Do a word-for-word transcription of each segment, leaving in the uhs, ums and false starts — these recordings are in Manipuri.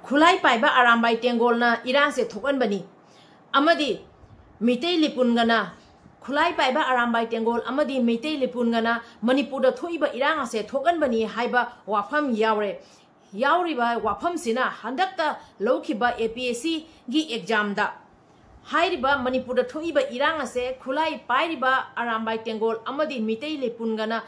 ꯈꯨꯠꯂꯥꯏ ꯄꯥꯏꯕ ꯑꯔꯥꯝꯕꯥꯏ ꯇꯦꯡꯒꯣꯜꯅ ꯏꯔꯥꯡꯁꯦ ꯊꯣꯛꯍꯟꯕꯅꯤ ꯑꯃꯗꯤ ꯃꯤꯇꯩ ꯂꯤꯄꯨꯟꯒꯅ, ꯈꯨꯠꯂꯥꯏ ꯄꯥꯏꯕ ꯑꯔꯥꯝꯕꯥꯏ ꯇꯦꯡꯒꯣꯜ ꯑꯃꯗꯤ ꯃꯤꯇꯩ ꯂꯤꯄꯨꯟꯒꯅ ꯃꯅꯤꯄꯨꯔꯗ ꯊꯣꯛꯏꯕ ꯏꯔꯥꯡ ꯑꯁꯦ ꯊꯣꯛꯍꯟꯕꯅꯤ ꯍꯥꯏꯕ ꯋꯥꯐꯝ ꯌꯥꯎꯔꯦ꯫ ꯌꯥꯎꯔꯤꯕ ꯋꯥꯐꯝꯁꯤꯅ ꯍꯟꯗꯛꯇ ꯂꯧꯈꯤꯕ ꯑꯦ ꯄꯤ ꯑꯦꯁ ꯁꯤꯒꯤ ꯑꯦꯛꯖꯥꯝꯗ ꯍꯥꯏꯔꯤꯕ ꯃꯅꯤꯄꯨꯔꯗ ꯊꯣꯛꯏꯕ ꯏꯔꯥꯡ ꯑꯁꯦ ꯈꯨꯠꯂꯥꯏ ꯄꯥꯏꯔꯤꯕ ꯑꯔꯥꯝꯕꯥꯏ ꯇꯦꯡꯒꯣꯜ ꯑꯃꯗꯤ ꯃꯤꯇꯩ ꯂꯤꯄꯨꯟꯒꯅ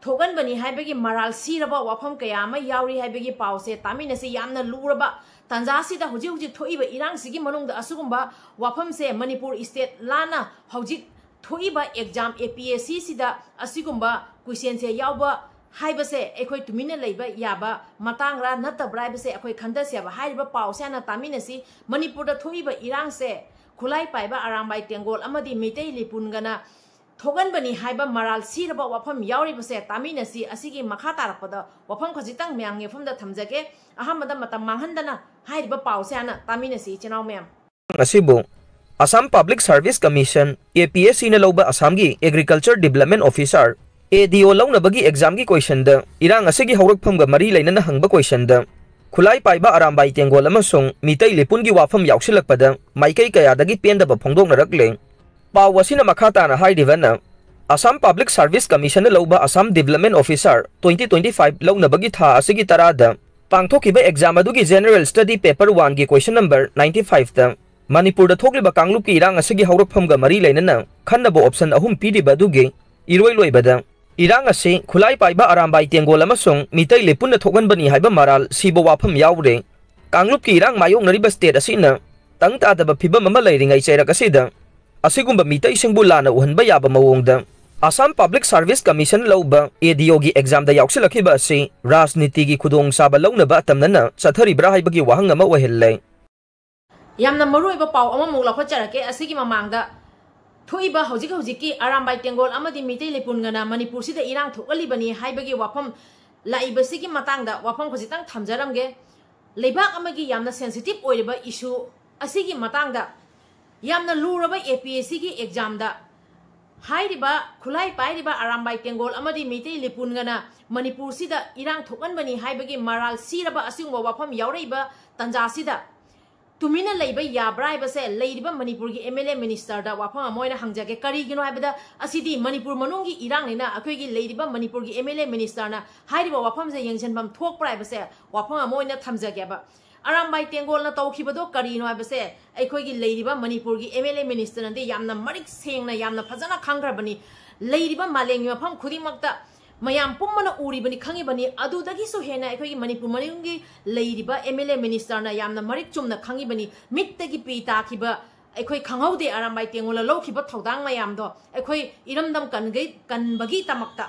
ꯊꯣꯛꯍꯟꯕꯅꯤ ꯍꯥꯏꯕꯒꯤ ꯃꯔꯥꯜ ꯁꯤꯔꯕ ꯋꯥꯐꯝ ꯀꯌꯥ ꯑꯃ ꯌꯥꯎꯔꯤ ꯍꯥꯏꯕꯒꯤ ꯄꯥꯎꯁꯦ ꯇꯥꯃꯤꯟꯅꯁꯤ꯫ ꯌꯥꯝꯅ ꯂꯨꯔꯕ ꯇꯥꯟꯖꯥꯁꯤꯗ ꯍꯧꯖꯤꯛ ꯍꯧꯖꯤꯛ ꯊꯣꯛꯏꯕ ꯏꯔꯥꯡꯁꯤꯒꯤ ꯃꯅꯨꯡꯗ ꯑꯁꯤꯒꯨꯝꯕ ꯋꯥꯐꯝꯁꯦ ꯃꯅꯤꯄꯨꯔ ꯁ꯭ꯇꯦꯠ ꯂꯥꯟꯅ ꯍꯧꯖꯤꯛ ꯊꯣꯛꯏꯕ ꯑꯦꯛꯖꯥꯝ ꯑꯦ ꯄꯤ ꯑꯦꯁ ꯁꯤꯁꯤꯗ ꯑꯁꯤꯒꯨꯝꯕ ꯀꯣꯏꯁꯟꯁꯦ ꯌꯥꯎꯕ ꯍꯥꯏꯕꯁꯦ ꯑꯩꯈꯣꯏ ꯇꯨꯃꯤꯟꯅ ꯂꯩꯕ ꯌꯥꯕ ꯃꯇꯥꯡꯔꯥ ꯅꯠꯇꯕ꯭ꯔꯥ ꯍꯥꯏꯕꯁꯦ ꯑꯩꯈꯣꯏ ꯈꯟꯊꯁꯦꯕ꯫ ꯍꯥꯏꯔꯤꯕ ꯄꯥꯎꯁꯦ ꯍꯥꯟꯅ ꯇꯥꯃꯤꯟꯅꯁꯤ꯫ ꯃꯅꯤꯄꯨꯔꯗ ꯊꯣꯛꯏꯕ ꯏꯔꯥꯡꯁꯦ ꯈꯨꯠꯂꯥꯏ ꯄꯥꯏꯕ ꯑꯔꯥꯝꯕꯥꯏ ꯇꯦꯡꯒꯣꯜ ꯑꯃꯗꯤ ꯃꯤꯇꯩ ꯂꯤꯄꯨꯟꯒꯅ ꯊꯣꯛꯍꯟꯕꯅꯤ ꯍꯥꯏꯕ ꯃꯔꯥꯜ ꯁꯤꯔꯕ ꯋꯥꯐꯝ ꯌꯥꯎꯔꯤꯕꯁꯦ ꯇꯥꯃꯤꯟꯅꯁꯤ꯫ ꯑꯁꯤꯒꯤ ꯃꯈꯥ ꯇꯥꯔꯛꯄꯗ ꯋꯥꯐꯝ ꯈꯖꯤꯛꯇꯪ ꯃꯌꯥꯝꯒꯤ ꯃꯐꯝꯗ ꯊꯝꯖꯒꯦ꯫ ꯑꯍꯥꯟꯕꯗ ꯃꯇꯝ ꯃꯥꯡꯍꯟꯗꯅ ꯍꯥꯏꯔꯤꯕ ꯄꯥꯎꯁꯦ ꯍꯥꯟꯅ ꯇꯥꯃꯤꯟꯅꯁꯤ ꯏꯆꯤꯟ ꯏꯅꯥꯎ ꯃꯌꯥꯝ꯫ ꯑꯁꯤꯕꯨ Assam Public Service Commission, A P S C, ꯅ ꯂꯧꯕ ꯑꯁꯥꯝꯒꯤ Agriculture Development Officer, A D O, ꯂꯧꯅꯕꯒꯤ ꯑꯦꯛꯖꯥꯝꯒꯤ ꯀꯣꯏꯁꯟꯗ ꯏꯔꯥꯡ ꯑꯁꯤꯒꯤ ꯍꯧꯔꯛꯐꯝꯒ ꯃꯔꯤ ꯂꯩꯅꯅ ꯍꯪꯕ ꯀꯣꯏꯁꯟꯗ ꯈꯨꯠꯂꯥꯏ ꯄꯥꯏꯕ ꯑꯔꯥꯝꯕꯥꯏ ꯇꯦꯡꯒꯣꯜ ꯑꯃꯁꯨꯡ ꯃꯤꯇꯩ ꯂꯤꯄꯨꯟꯒꯤ ꯋꯥꯐꯝ ꯌꯥꯎꯁꯤꯜꯂꯛꯄꯗ ꯃꯥꯏꯀꯩ ꯀꯌꯥꯗꯒꯤ ꯄꯦꯟꯗꯕ ꯐꯣꯡꯗꯣꯛꯅꯔꯛꯂꯦ꯫ ꯄꯥꯎ ꯑꯁꯤꯅ ꯃꯈꯥ ꯇꯥꯅ ꯍꯥꯏꯔꯤꯕꯅ, Assam Public Service Commission ꯅ ꯂꯧꯕ Assam Development Officer twenty twenty-five ꯂꯧꯅꯕꯒꯤ ꯊꯥ ꯑꯁꯤꯒꯤ ꯇꯔꯥꯗ ꯄꯥꯡꯊꯣꯛꯈꯤꯕ ꯑꯦꯛꯖꯥꯝ ꯑꯗꯨꯒꯤ General Study Paper one ꯒꯤ question number ninety five ꯇ ꯃꯅꯤꯄꯨꯔꯗ ꯊꯣꯛꯂꯤꯕ ꯀꯥꯡꯂꯨꯞꯀꯤ ꯏꯔꯥꯡ ꯑꯁꯤꯒꯤ ꯍꯧꯔꯛꯐꯝꯒ ꯃꯔꯤ ꯂꯩꯅꯅ ꯈꯟꯅꯕ option ꯑꯍꯨꯝ ꯄꯤꯔꯤꯕ ꯑꯗꯨꯒꯤ ꯏꯔꯣꯏ ꯂꯣꯏꯕꯗ ꯏꯔꯥꯡ ꯑꯁꯤ ꯈꯨꯠꯂꯥꯏ ꯄꯥꯏꯕ ꯑꯔꯥꯝꯕꯥꯏ ꯇꯦꯡꯒꯣꯜ ꯑꯃꯁꯨꯡ ꯃꯤꯇꯩ ꯂꯤꯄꯨꯟꯅ ꯊꯣꯛꯍꯟꯕꯅꯤ ꯍꯥꯏꯕ ꯃꯔꯥꯜ ꯁꯤꯕ ꯋꯥꯐꯝ ꯌꯥꯎꯔꯦ꯫ ꯀꯥꯡꯂꯨꯞꯀꯤ ꯏꯔꯥꯡ ꯃꯥꯌꯣꯛꯅꯔꯤꯕ ꯁ꯭ꯇꯦꯠ ꯑꯁꯤꯅ ꯇꯪ ꯇꯥꯗꯕ ꯐꯤꯚꯝ ꯑꯃ ꯂꯩꯔꯤꯉꯩ ꯆꯩꯔꯛ ꯑꯁꯤꯗ ꯑꯁꯤꯒꯨꯝꯕ ꯃꯤꯇꯩꯁꯤꯡꯕꯨ ꯂꯥꯟꯅ ꯎꯍꯟꯕ ꯌꯥꯕ ꯃꯑꯣꯡꯗ Assam Public Service Commission ꯂꯧꯕ A D O ꯒꯤ ꯑꯦꯛꯖꯥꯝꯗ ꯌꯥꯎꯁꯤꯜꯂꯛꯈꯤꯕ ꯑꯁꯤ ꯔꯥꯖꯅꯤꯇꯤꯒꯤ ꯈꯨꯗꯣꯡꯆꯥꯕ ꯂꯧꯅꯕ ꯑꯇꯝꯅꯅ ꯆꯠꯊꯔꯤꯕ꯭ꯔꯥ ꯍꯥꯏꯕꯒꯤ ꯋꯥꯍꯪ ꯑꯃ ꯑꯣꯏꯍꯜꯂꯦ꯫ ꯌꯥꯝꯅ ꯃꯔꯨꯑꯣꯏꯕ ꯄꯥꯎ ꯑꯃꯃꯨꯛ ꯂꯧꯈꯠꯆꯔꯛꯀꯦ꯫ ꯑꯁꯤꯒꯤ ꯃꯃꯥꯡꯗ ꯊꯣꯛꯏꯕ ꯍꯧꯖꯤꯛ ꯍꯧꯖꯤꯛꯀꯤ ꯑꯔꯥꯝꯕꯥꯏ ꯇꯦꯡꯒꯣꯜ ꯑꯃꯗꯤ ꯃꯤꯇꯩ ꯂꯤꯄꯨꯟꯒꯅ ꯃꯅꯤꯄꯨꯔꯁꯤꯗ ꯏꯔꯥꯡ ꯊꯣꯛꯍꯜꯂꯤꯕꯅꯤ ꯍꯥꯏꯕꯒꯤ ꯋꯥꯐꯝ ꯂꯥꯛꯏꯕꯁꯤꯒꯤ ꯃꯇꯥꯡꯗ ꯋꯥꯐꯝ ꯈꯖꯤꯛꯇꯪ ꯊꯝꯖꯔꯝꯒꯦ꯫ ꯂꯩꯕꯥꯛ ꯑꯃꯒꯤ ꯌꯥꯝꯅ sensitive ꯑꯣꯏꯔꯤꯕ issue ꯑꯁꯤꯒꯤ ꯃꯇꯥꯡꯗ ꯌꯥꯝꯅ ꯂꯨꯔꯕ A P S C ꯒꯤ exam ꯗ ꯍꯥꯏꯔꯤꯕ ꯈꯨꯠꯂꯥꯏ ꯄꯥꯏꯔꯤꯕ ꯑꯔꯥꯝꯕꯥꯏ ꯇꯦꯡꯒꯣꯜ ꯑꯃꯗꯤ ꯃꯤꯇꯩ ꯂꯤꯄꯨꯟꯒꯅ ꯃꯅꯤꯄꯨꯔꯁꯤꯗ ꯏꯔꯥꯡ ꯊꯣꯛꯍꯟꯕꯅꯤ ꯍꯥꯏꯕꯒꯤ ꯃꯔꯥꯜ ꯁꯤꯔꯕ ꯑꯁꯤꯒꯨꯝꯕ ꯋꯥꯐꯝ ꯌꯥꯎꯔꯛꯏꯕ ꯇꯥꯟꯖꯥꯁꯤꯗ ꯇꯨꯃꯤꯟꯅ ꯂꯩꯕ ꯌꯥꯕ꯭ꯔꯥ ꯍꯥꯏꯕꯁꯦ ꯂꯩꯔꯤꯕ ꯃꯅꯤꯄꯨꯔꯒꯤ ꯑꯦꯝ ꯑꯦꯜ ꯑꯦ ꯃꯤꯅꯤꯁꯇꯔꯗ ꯋꯥꯐꯝ ꯑꯃ ꯑꯣꯏꯅ ꯍꯪꯖꯒꯦ꯫ ꯀꯔꯤꯒꯤꯅꯣ ꯍꯥꯏꯕꯗ ꯑꯁꯤꯗꯤ ꯃꯅꯤꯄꯨꯔ ꯃꯅꯨꯡꯒꯤ ꯏꯔꯥꯡꯅꯤꯅ ꯑꯩꯈꯣꯏꯒꯤ ꯂꯩꯔꯤꯕ ꯃꯅꯤꯄꯨꯔꯒꯤ ꯑꯦꯝ ꯑꯦꯜ ꯑꯦ ꯃꯤꯅꯤꯁꯇꯔꯅ ꯍꯥꯏꯔꯤꯕ ꯋꯥꯐꯝꯁꯦ ꯌꯦꯡꯁꯤꯟꯐꯝ ꯊꯣꯛꯄ꯭ꯔꯥ ꯍꯥꯏꯕꯁꯦ ꯋꯥꯐꯝ ꯑꯃ ꯑꯣꯏꯅ ꯊꯝꯖꯒꯦꯕ꯫ ꯑꯔꯥꯝꯕꯥꯏ ꯇꯦꯡꯒꯣꯜꯅ ꯇꯧꯈꯤꯕꯗꯣ ꯀꯔꯤꯅꯣ ꯍꯥꯏꯕꯁꯦ ꯑꯩꯈꯣꯏꯒꯤ ꯂꯩꯔꯤꯕ ꯃꯅꯤꯄꯨꯔꯒꯤ ꯑꯦꯝ ꯑꯦꯜ ꯑꯦ ꯃꯤꯅꯤꯁꯇꯔꯅꯗꯤ ꯌꯥꯝꯅ ꯃꯔꯤꯛ ꯁꯦꯡꯅ ꯌꯥꯝꯅ ꯐꯖꯅ ꯈꯪꯈ꯭ꯔꯕꯅꯤ꯫ ꯂꯩꯔꯤꯕ ꯃꯥꯂꯦꯝꯒꯤ ꯃꯐꯝ ꯈꯨꯗꯤꯡꯃꯛꯇ ꯃꯌꯥꯝ ꯄꯨꯝꯕꯅ ꯎꯔꯤꯕꯅꯤ, ꯈꯪꯉꯤꯕꯅꯤ꯫ ꯑꯗꯨꯗꯒꯤꯁꯨ ꯍꯦꯟꯅ ꯑꯩꯈꯣꯏꯒꯤ ꯃꯅꯤꯄꯨꯔ ꯃꯅꯨꯡꯒꯤ ꯂꯩꯔꯤꯕ ꯑꯦꯝ ꯑꯦꯜ ꯑꯦ ꯃꯤꯅꯤꯁꯇꯔꯅ ꯌꯥꯝꯅ ꯃꯔꯤꯛ ꯆꯨꯝꯅ ꯈꯪꯉꯤꯕꯅꯤ꯫ ꯃꯤꯠꯇꯒꯤ ꯄꯤ ꯇꯥꯈꯤꯕ ꯑꯩꯈꯣꯏ ꯈꯪꯍꯧꯗꯦ꯫ ꯑꯔꯥꯝꯕꯥꯏ ꯇꯦꯡꯒꯣꯜꯅ ꯂꯧꯈꯤꯕ ꯊꯧꯗꯥꯡ ꯃꯌꯥꯝꯗꯣ ꯑꯩꯈꯣꯏ ꯏꯔꯝꯗꯝ ꯀꯟꯒꯩ ꯀꯟꯕꯒꯤꯗꯃꯛꯇ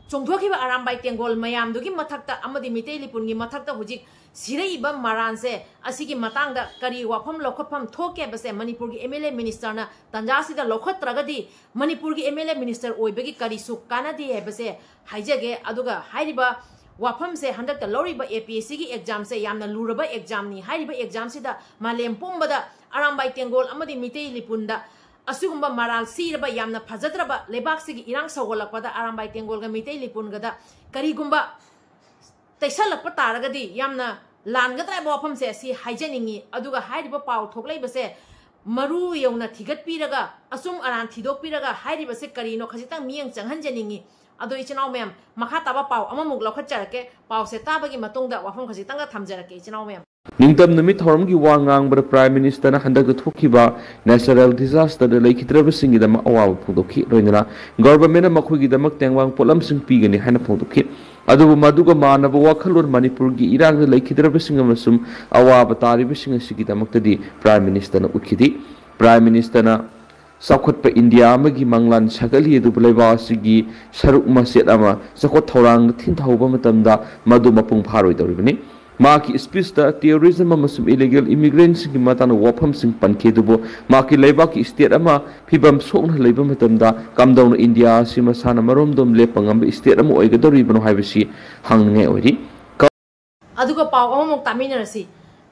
ꯆꯣꯡꯊꯣꯛꯈꯤꯕ ꯑꯔꯥꯝꯕꯥꯏ ꯇꯦꯡꯒꯣꯜ ꯃꯌꯥꯝꯗꯨꯒꯤ ꯃꯊꯛꯇ ꯑꯃꯗꯤ ꯃꯤꯇꯩ ꯂꯤꯄꯨꯟꯒꯤ ꯃꯊꯛꯇ ꯍꯧꯖꯤꯛ ꯁꯤꯔꯛꯏꯕ ꯃꯔꯥꯟꯁꯦ, ꯑꯁꯤꯒꯤ ꯃꯇꯥꯡꯗ ꯀꯔꯤ ꯋꯥꯐꯝ ꯂꯧꯈꯠꯐꯝ ꯊꯣꯛꯀꯦ ꯍꯥꯏꯕꯁꯦ ꯃꯅꯤꯄꯨꯔꯒꯤ ꯑꯦꯝ ꯑꯦꯜ ꯑꯦ ꯃꯤꯅꯤꯁꯇꯔꯅ ꯇꯥꯟꯖꯥꯁꯤꯗ ꯂꯧꯈꯠꯇ꯭ꯔꯒꯗꯤ ꯃꯅꯤꯄꯨꯔꯒꯤ ꯑꯦꯝ ꯑꯦꯜ ꯑꯦ ꯃꯤꯅꯤꯁꯇꯔ ꯑꯣꯏꯕꯒꯤ ꯀꯔꯤꯁꯨ ꯀꯥꯟꯅꯗꯦ ꯍꯥꯏꯕꯁꯦ ꯍꯥꯏꯖꯒꯦ꯫ ꯑꯗꯨꯒ ꯍꯥꯏꯔꯤꯕ ꯋꯥꯐꯝꯁꯦ, ꯍꯟꯗꯛꯇ ꯂꯧꯔꯤꯕ ꯑꯦ ꯄꯤ ꯑꯦꯁ ꯁꯤꯒꯤ ꯑꯦꯛꯖꯥꯝꯁꯦ ꯌꯥꯝꯅ ꯂꯨꯔꯕ ꯑꯦꯛꯖꯥꯝꯅꯤ꯫ ꯍꯥꯏꯔꯤꯕ ꯑꯦꯛꯖꯥꯝꯁꯤꯗ ꯃꯥꯂꯦꯝ ꯄꯨꯝꯕꯗ ꯑꯔꯥꯝꯕꯥꯏ ꯇꯦꯡꯒꯣꯜ ꯑꯃꯗꯤ ꯃꯤꯇꯩ ꯂꯤꯄꯨꯟꯗ ꯑꯁꯤꯒꯨꯝꯕ ꯃꯔꯥꯜ ꯁꯤꯔꯕ, ꯌꯥꯝꯅ ꯐꯖꯗ꯭ꯔꯕ ꯂꯩꯕꯥꯛꯁꯤꯒꯤ ꯏꯔꯥꯡ ꯁꯧꯒꯠꯂꯛꯄꯗ ꯑꯔꯥꯝꯕꯥꯏ ꯇꯦꯡꯒꯣꯜꯒ ꯃꯤꯇꯩ ꯂꯤꯄꯨꯟꯒꯗ ꯀꯔꯤꯒꯨꯝꯕ ꯇꯩꯁꯜꯂꯛꯄ ꯇꯥꯔꯒꯗꯤ ꯌꯥꯝꯅ ꯂꯥꯟꯒꯗ꯭ꯔꯥ ꯍꯥꯏꯕ ꯋꯥꯐꯝꯁꯦ ꯑꯁꯤ ꯍꯥꯏꯖꯅꯤꯡꯉꯤ꯫ ꯑꯗꯨꯒ ꯍꯥꯏꯔꯤꯕ ꯄꯥꯎ ꯊꯣꯛꯂꯛꯏꯕꯁꯦ ꯃꯔꯨ ꯌꯧꯅ ꯊꯤꯒꯠꯄꯤꯔꯒ, ꯑꯆꯨꯝ ꯑꯔꯥꯟ ꯊꯤꯗꯣꯛꯄꯤꯔꯒ ꯍꯥꯏꯔꯤꯕꯁꯦ ꯀꯔꯤꯅꯣ ꯈꯖꯤꯛꯇꯪ ꯃꯤꯠꯌꯦꯡ ꯆꯪꯍꯟꯖꯅꯤꯡꯉꯤ꯫ ꯑꯗꯣ ꯏꯆꯤꯟ ꯏꯅꯥꯎ ꯃꯌꯥꯝ, ꯃꯈꯥ ꯇꯥꯕ ꯄꯥꯎ ꯑꯃꯃꯨꯛ ꯂꯧꯈꯠꯆꯔꯛꯀꯦ꯫ ꯄꯥꯎꯁꯦ ꯇꯥꯕꯒꯤ ꯃꯇꯨꯡꯗ ꯋꯥꯐꯝ ꯈꯖꯤꯛꯇꯪꯒ ꯊꯝꯖꯔꯛꯀꯦ ꯏꯆꯤꯟ ꯏꯅꯥꯎ ꯃꯌꯥꯝ꯫ ꯅꯤꯡꯇꯝ ꯅꯨꯃꯤꯠ ꯊꯧꯔꯝꯒꯤ ꯋꯥ ꯉꯥꯡꯕꯗ ꯄ꯭ꯔꯥꯏꯝ ꯃꯤꯅꯤꯁꯇꯔꯅ ꯍꯟꯗꯛꯇ ꯊꯣꯛꯈꯤꯕ ꯅꯦꯆꯔꯦꯜ ꯗꯤꯖꯥꯁꯇꯔꯗ ꯂꯩꯈꯤꯗ꯭ꯔꯕꯁꯤꯡꯒꯤꯗꯃꯛ ꯑꯋꯥꯕ ꯐꯣꯡꯗꯣꯛꯈꯤ꯫ ꯂꯣꯏꯅꯅ ꯒꯚꯔꯟꯃꯦꯟꯠꯅ ꯃꯈꯣꯏꯒꯤꯗꯃꯛ ꯇꯦꯡꯕꯥꯡ ꯄꯣꯠꯂꯝꯁꯤꯡ ꯄꯤꯒꯅꯤ ꯍꯥꯏꯅ ꯐꯣꯡꯗꯣꯛꯈꯤ꯫ ꯑꯗꯨꯕꯨ ꯃꯗꯨꯒ ꯃꯥꯟꯅꯕ ꯋꯥꯈꯜꯂꯣꯟ ꯃꯅꯤꯄꯨꯔꯒꯤ ꯏꯔꯥꯡꯗ ꯂꯩꯈꯤꯗ꯭ꯔꯕꯁꯤꯡ ꯑꯃꯁꯨꯡ ꯑꯋꯥꯕ ꯇꯥꯔꯤꯕꯁꯤꯡ ꯑꯁꯤꯒꯤꯗꯃꯛꯇꯗꯤ ꯄ꯭ꯔꯥꯏꯝ ꯃꯤꯅꯤꯁꯇꯔꯅ ꯎꯠꯈꯤꯗꯦ꯫ ꯄ꯭ꯔꯥꯏꯝ ꯃꯤꯅꯤꯁꯇꯔꯅ ꯆꯥꯎꯈꯠꯄ ꯏꯟꯗꯤꯌꯥ ꯑꯃꯒꯤ ꯃꯪꯂꯥꯟ ꯁꯥꯒꯠꯂꯤ, ꯑꯗꯨꯕꯨ ꯂꯩꯕꯥꯛ ꯑꯁꯤꯒꯤ ꯁꯔꯨꯛ ꯃꯆꯦꯠ ꯑꯃ ꯆꯥꯎꯈꯠ ꯊꯧꯔꯥꯡꯗ ꯊꯤꯟꯊꯍꯧꯕ ꯃꯇꯝꯗ ꯃꯗꯨ ꯃꯄꯨꯡ ꯐꯥꯔꯣꯏꯗꯧꯔꯤꯕꯅꯤ꯫ ꯃꯍꯥꯛꯀꯤ ꯁ꯭ꯄꯤꯆꯇ ꯇꯦꯔꯣꯔꯤꯖꯝ ꯑꯃꯁꯨꯡ ꯏꯂꯤꯒꯦꯜ ꯏꯃꯤꯒ꯭ꯔꯦꯟꯁꯤꯡꯒꯤ ꯃꯇꯥꯡꯗ ꯋꯥꯐꯝꯁꯤꯡ ꯄꯟꯈꯤ, ꯑꯗꯨꯕꯨ ꯃꯍꯥꯛꯀꯤ ꯂꯩꯕꯥꯛꯀꯤ ꯁ꯭ꯇꯦꯠ ꯑꯃ ꯐꯤꯕꯝ ꯁꯣꯛꯅ ꯂꯩꯕ ꯃꯇꯝꯗ ꯀꯝꯗꯧꯅ ꯏꯟꯗꯤꯌꯥ ꯑꯁꯤ ꯃꯁꯥꯅ ꯃꯔꯣꯝꯗꯣꯝ ꯂꯦꯞꯄ ꯉꯝꯕ ꯁ꯭ꯇꯦꯠ ꯑꯃ ꯑꯣꯏꯒꯗꯧꯔꯤꯕꯅꯣ ꯍꯥꯏꯕꯁꯤ ꯍꯪꯅꯤꯡꯉꯥꯏ ꯑꯣꯏꯔꯤ꯫ ꯑꯗꯨꯒ ꯄꯥꯎ ꯑꯃꯃꯨꯛ ꯇꯥꯃꯤꯟꯅꯔꯁꯤ꯫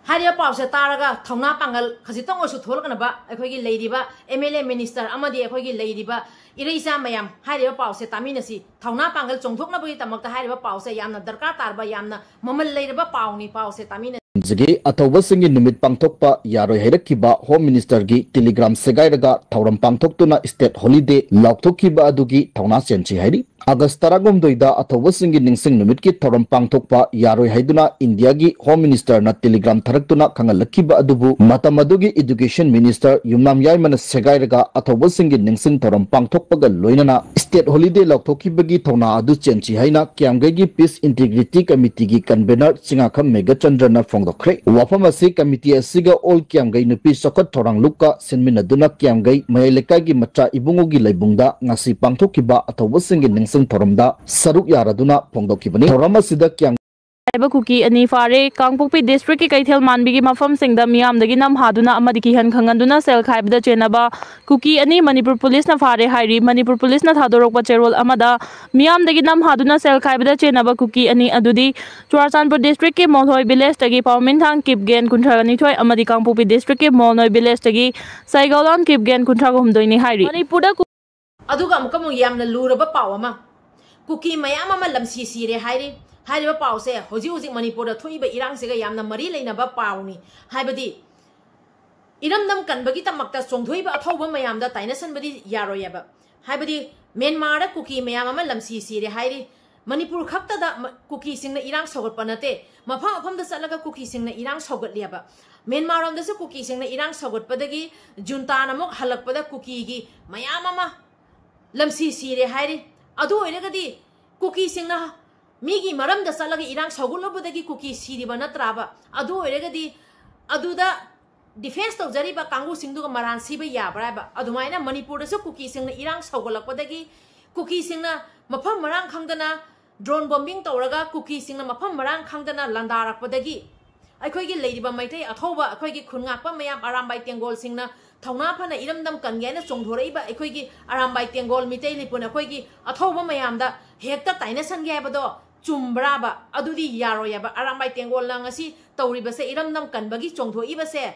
ꯍꯥꯏꯔꯤꯕ ꯄꯥꯎꯁꯦ ꯇꯥꯔꯒ ꯊꯧꯅꯥ ꯄꯥꯡꯒꯜ ꯈꯖꯤꯛꯇꯪ ꯑꯣꯏꯔꯁꯨ ꯊꯣꯛꯂꯛꯅꯕ ꯑꯩꯈꯣꯏꯒꯤ ꯂꯩꯔꯤꯕ M L A minister ꯑꯃꯗꯤ ꯑꯩꯈꯣꯏꯒꯤ ꯂꯩꯔꯤꯕ ꯏꯔꯩꯆꯥ ꯃꯌꯥꯝ, ꯍꯥꯏꯔꯤꯕ ꯄꯥꯎꯁꯦ ꯇꯥꯃꯤꯟꯅꯁꯤ꯫ ꯊꯧꯅꯥ ꯄꯥꯡꯒꯜ ꯆꯣꯡꯊꯣꯛꯅꯕꯒꯤꯗꯃꯛꯇ ꯍꯥꯏꯔꯤꯕ ꯄꯥꯎꯁꯦ ꯌꯥꯝꯅ ꯗꯔꯀꯥꯔ ꯇꯥꯔꯕ, ꯌꯥꯝꯅ ꯃꯃꯜ ꯂꯩꯔꯕ ꯄꯥꯎꯅꯤ꯫ ꯄꯥꯎꯁꯦ ꯇꯥꯃꯤꯟꯅꯁꯤ꯫ ꯁꯤꯒꯤ ꯑꯊꯧꯕꯁꯤꯡꯒꯤ ꯅꯨꯃꯤꯠ ꯄꯥꯡꯊꯣꯛꯄ ꯌꯥꯔꯣꯏ ꯍꯥꯏꯔꯛꯈꯤꯕ Home Ministerꯒꯤ telegram ꯁꯦꯒꯥꯏꯔꯒ ꯊꯧꯔꯝ ꯄꯥꯡꯊꯣꯛꯇꯨꯅ state holiday ꯂꯥꯎꯊꯣꯛꯈꯤꯕ ꯑꯗꯨꯒꯤ ꯊꯧꯅꯥ ꯆꯦꯟꯁꯤ ꯍꯥꯏꯔꯤ꯫ ꯑꯥꯒꯁ ꯇꯔꯥꯍꯨꯝꯗꯣꯏꯗ ꯑꯊꯧꯕꯁꯤꯡꯒꯤ ꯅꯤꯡꯁꯤꯡ ꯅꯨꯃꯤꯠꯀꯤ ꯊꯧꯔꯝ ꯄꯥꯡꯊꯣꯛꯄ ꯌꯥꯔꯣꯏ ꯍꯥꯏꯗꯨꯅ ꯏꯟꯗꯤꯌꯥꯒꯤ Home Ministerꯅ telegram ꯊꯥꯔꯛꯇꯨꯅ ꯈꯪꯍꯜꯂꯛꯈꯤꯕ ꯑꯗꯨꯕꯨ ꯃꯇꯝ ꯑꯗꯨꯒꯤ Education Minister ꯌꯨꯝꯅꯥꯝ ꯌꯥꯏꯃꯅ ꯁꯦꯒꯥꯏꯔꯒ ꯑꯊꯧꯕꯁꯤꯡꯒꯤ ꯅꯤꯡꯁꯤꯡ ꯊꯧꯔꯝ ꯄꯥꯡꯊꯣꯛꯄꯒ ꯂꯣꯏꯅꯅ state holiday ꯂꯥꯎꯊꯣꯛꯈꯤꯕꯒꯤ ꯊꯧꯅꯥ ꯑꯗꯨ ꯆꯦꯟꯁꯤ ꯍꯥꯏꯅ ꯀꯤꯌꯥꯝꯒꯩꯒꯤ Peace Integrity Committeeꯒꯤ convener ꯆꯤꯉꯥꯈꯝ ꯃꯦꯘꯆꯟꯗ꯭ꯔꯅ ꯐꯣꯡꯗꯣꯛꯈ꯭ꯔꯦ꯫ ꯋꯥꯐꯝ ꯑꯁꯤ committee ꯑꯁꯤꯒ All ꯀꯤꯌꯥꯝꯒꯩ ꯅꯨꯄꯤ ꯆꯥꯎꯈꯠ ꯊꯧꯔꯥꯡ ꯂꯨꯞꯀ ꯁꯤꯟꯃꯤꯟꯅꯗꯨꯅ ꯀꯤꯌꯥꯝꯒꯩ ꯃꯌꯥꯏ ꯂꯩꯀꯥꯏꯒꯤ ꯃꯆꯥ ꯏꯕꯨꯡꯉꯣꯒꯤ ꯂꯩꯕꯨꯡꯗ ꯉꯁꯤ ꯄꯥꯡꯊꯣꯛꯈꯤꯕ ꯑꯊꯧꯕꯁꯤꯡꯒꯤ ꯅꯤꯡꯁꯤꯡ ꯊꯧꯔꯝꯗ ꯁꯔꯨꯛ ꯌꯥꯔꯗꯨꯅ ꯐꯣꯡꯗꯣꯛꯈꯤꯕꯅꯤ꯫ ꯊꯧꯔꯝ ꯑꯁꯤꯗ ꯀꯤꯌꯥꯝ ꯍꯥꯏꯕ ꯀꯨꯀꯤ ꯑꯅꯤ ꯐꯥꯔꯦ꯫ ꯀꯥꯡꯄꯣꯛꯄꯤ districtꯀꯤ ꯀꯩꯊꯦꯜ ꯃꯥꯟꯕꯤꯒꯤ ꯃꯐꯝꯁꯤꯡꯗ ꯃꯤꯌꯥꯝꯗꯒꯤ ꯅꯝ ꯍꯥꯗꯨꯅ ꯑꯃꯗꯤ ꯀꯤꯍꯟ ꯈꯪꯍꯟꯗꯨꯅ ꯁꯦꯜ ꯈꯥꯏꯕꯗ ꯆꯦꯟꯅꯕ ꯀꯨꯀꯤ ꯑꯅꯤ ꯃꯅꯤꯄꯨꯔ ꯄꯨꯂꯤꯁꯅ ꯐꯥꯔꯦ ꯍꯥꯏꯔꯤ꯫ ꯃꯅꯤꯄꯨꯔ ꯄꯨꯂꯤꯁꯅ ꯊꯥꯗꯣꯔꯛꯄ ꯆꯦꯔꯣꯜ ꯑꯃꯗ ꯃꯤꯌꯥꯝꯗꯒꯤ ꯅꯝ ꯍꯥꯗꯨꯅ ꯁꯦꯜ ꯈꯥꯏꯕꯗ ꯆꯦꯟꯅꯕ ꯀꯨꯀꯤ ꯑꯅꯤ ꯑꯗꯨꯗꯤ ꯆꯨꯔꯥꯆꯥꯟꯄꯨꯔ districtꯀꯤ ꯃꯣꯜꯍꯣꯏ villageꯇꯒꯤ ꯄꯥꯎꯃꯤꯟꯊꯥꯡ ꯀꯤꯞꯒꯦꯟ ꯀꯨꯟꯊ꯭ꯔꯥꯒ ꯅꯤꯊꯣꯏ ꯑꯃꯗꯤ ꯀꯥꯡꯄꯣꯛꯄꯤ districtꯀꯤ ꯃꯣꯜꯍꯣꯏ villageꯇꯒꯤ ꯁꯥꯏꯒꯥꯎꯂꯥꯡ ꯀꯤꯞꯒꯦꯟ ꯀꯨꯟꯊ꯭ꯔꯥꯒ ꯍꯨꯝꯗꯣꯏꯅꯤ ꯍꯥꯏꯔꯤ꯫ ꯃꯅꯤꯄꯨꯔꯗ ꯀꯨ- ꯑꯗꯨꯒ ꯑꯃꯨꯛꯀ ꯑꯃꯨꯛ ꯌꯥꯝꯅ ꯂꯨꯔꯕ ꯄꯥꯎ ꯑꯃ, ꯀꯨꯀꯤ ꯃꯌꯥꯝ ꯑꯃ ꯂꯝꯁꯤ ꯁꯤꯔꯦ ꯍꯥꯏꯔꯤ꯫ ꯍꯥꯏꯔꯤꯕ ꯄꯥꯎꯁꯦ ꯍꯧꯖꯤꯛ ꯍꯧꯖꯤꯛ ꯃꯅꯤꯄꯨꯔꯗ ꯊꯣꯛꯏꯕ ꯏꯔꯥꯡꯁꯤꯒ ꯌꯥꯝꯅ ꯃꯔꯤ ꯂꯩꯅꯕ ꯄꯥꯎꯅꯤ꯫ ꯍꯥꯏꯕꯗꯤ ꯏꯔꯝꯗꯝ ꯀꯟꯕꯒꯤꯗꯃꯛꯇ ꯆꯣꯡꯊꯣꯛꯏꯕ ꯑꯊꯧꯕ ꯃꯌꯥꯝꯗ ꯇꯥꯏꯅꯁꯟꯕꯗꯤ ꯌꯥꯔꯣꯏꯑꯕ꯫ ꯍꯥꯏꯕꯗꯤ ꯃ꯭ꯌꯥꯟꯃꯥꯔꯗ ꯀꯨꯀꯤ ꯃꯌꯥꯝ ꯑꯃ ꯂꯝꯁꯤ ꯁꯤꯔꯦ ꯍꯥꯏꯔꯤ꯫ ꯃꯅꯤꯄꯨꯔ ꯈꯛꯇꯗ ꯃ-, ꯀꯨꯀꯤꯁꯤꯡꯅ ꯏꯔꯥꯡ ꯁꯧꯒꯠꯄ ꯅꯠꯇꯦ, ꯃꯐꯝ ꯃꯐꯝꯗ ꯆꯠꯂꯒ ꯀꯨꯀꯤꯁꯤꯡꯅ ꯏꯔꯥꯡ ꯁꯧꯒꯠꯂꯦꯕ꯫ ꯃ꯭ꯌꯥꯟꯃꯥꯔꯔꯣꯝꯗꯁꯨ ꯀꯨꯀꯤꯁꯤꯡꯅ ꯏꯔꯥꯡ ꯁꯧꯒꯠꯄꯗꯒꯤ ꯖꯨꯟꯇꯥꯅ ꯑꯃꯨꯛ ꯍꯜꯂꯛꯄꯗ ꯀꯨꯀꯤꯒꯤ ꯃꯌꯥꯝ ꯑꯃ ꯂꯝꯁꯤ ꯁꯤꯔꯦ ꯍꯥꯏꯔꯤ꯫ ꯑꯗꯨ ꯑꯣꯏꯔꯒꯗꯤ ꯀꯨꯀꯤꯁꯤꯡꯅ ꯃꯤꯒꯤ ꯃꯔꯝꯗ ꯆꯠꯂꯒ ꯏꯔꯥꯡ ꯁꯧꯒꯠꯂꯨꯕꯗꯒꯤ ꯀꯨꯀꯤ ꯁꯤꯔꯤꯕ ꯅꯠꯇ꯭ꯔꯥꯕ? ꯑꯗꯨ ꯑꯣꯏꯔꯒꯗꯤ ꯑꯗꯨꯗ defence ꯇꯧꯖꯔꯤꯕ ꯀꯥꯡꯕꯨꯁꯤꯡꯗꯨꯒ ꯃꯔꯥꯟ ꯁꯤꯕ ꯌꯥꯕ꯭ꯔꯥ ꯍꯥꯏꯕ? ꯑꯗꯨꯃꯥꯏꯅ ꯃꯅꯤꯄꯨꯔꯗꯁꯨ ꯀꯨꯀꯤꯁꯤꯡꯅ ꯏꯔꯥꯡ ꯁꯧꯒꯠꯂꯛꯄꯗꯒꯤ ꯀꯨꯀꯤꯁꯤꯡꯅ ꯃꯐꯝ ꯃꯔꯥꯡ ꯈꯪꯗꯅ drone bombing ꯇꯧꯔꯒ ꯀꯨꯀꯤꯁꯤꯡꯅ ꯃꯐꯝ ꯃꯔꯥꯡ ꯈꯪꯗꯅ ꯂꯥꯟꯗꯥꯔꯛꯄꯗꯒꯤ ꯑꯩꯈꯣꯏꯒꯤ ꯂꯩꯔꯤꯕ ꯃꯩꯇꯩ ꯑꯊꯧꯕ ꯑꯩꯈꯣꯏꯒꯤ ꯈꯨꯟ ꯉꯥꯛꯄ ꯃꯌꯥꯝ ꯑꯔꯥꯝꯕꯥꯏ ꯇꯦꯡꯒꯣꯜꯁꯤꯡꯅ ꯊꯧꯅꯥ ꯐꯅ ꯏꯔꯝꯗꯝ ꯀꯟꯒꯦ ꯍꯥꯏꯅ ꯆꯣꯡꯊꯣꯔꯛꯏꯕ ꯑꯩꯈꯣꯏꯒꯤ ꯑꯔꯥꯝꯕꯥꯏ ꯇꯦꯡꯒꯣꯜ ꯃꯤꯇꯩ ꯂꯤꯄꯨꯟ ꯑꯩꯈꯣꯏꯒꯤ ꯑꯊꯧꯕ ꯃꯌꯥꯝꯗ ꯍꯦꯛꯇ ꯇꯥꯏꯅꯁꯟꯒꯦ ꯍꯥꯏꯕꯗꯣ ꯆꯨꯝꯕ꯭ꯔꯥꯕ? ꯑꯗꯨꯗꯤ ꯌꯥꯔꯣꯏꯑꯕ꯫ ꯑꯔꯥꯝꯕꯥꯏ ꯇꯦꯡꯒꯣꯜꯅ ꯉꯁꯤ ꯇꯧꯔꯤꯕꯁꯦ, ꯏꯔꯝꯗꯝ ꯀꯟꯕꯒꯤ ꯆꯣꯡꯊꯣꯛꯏꯕꯁꯦ,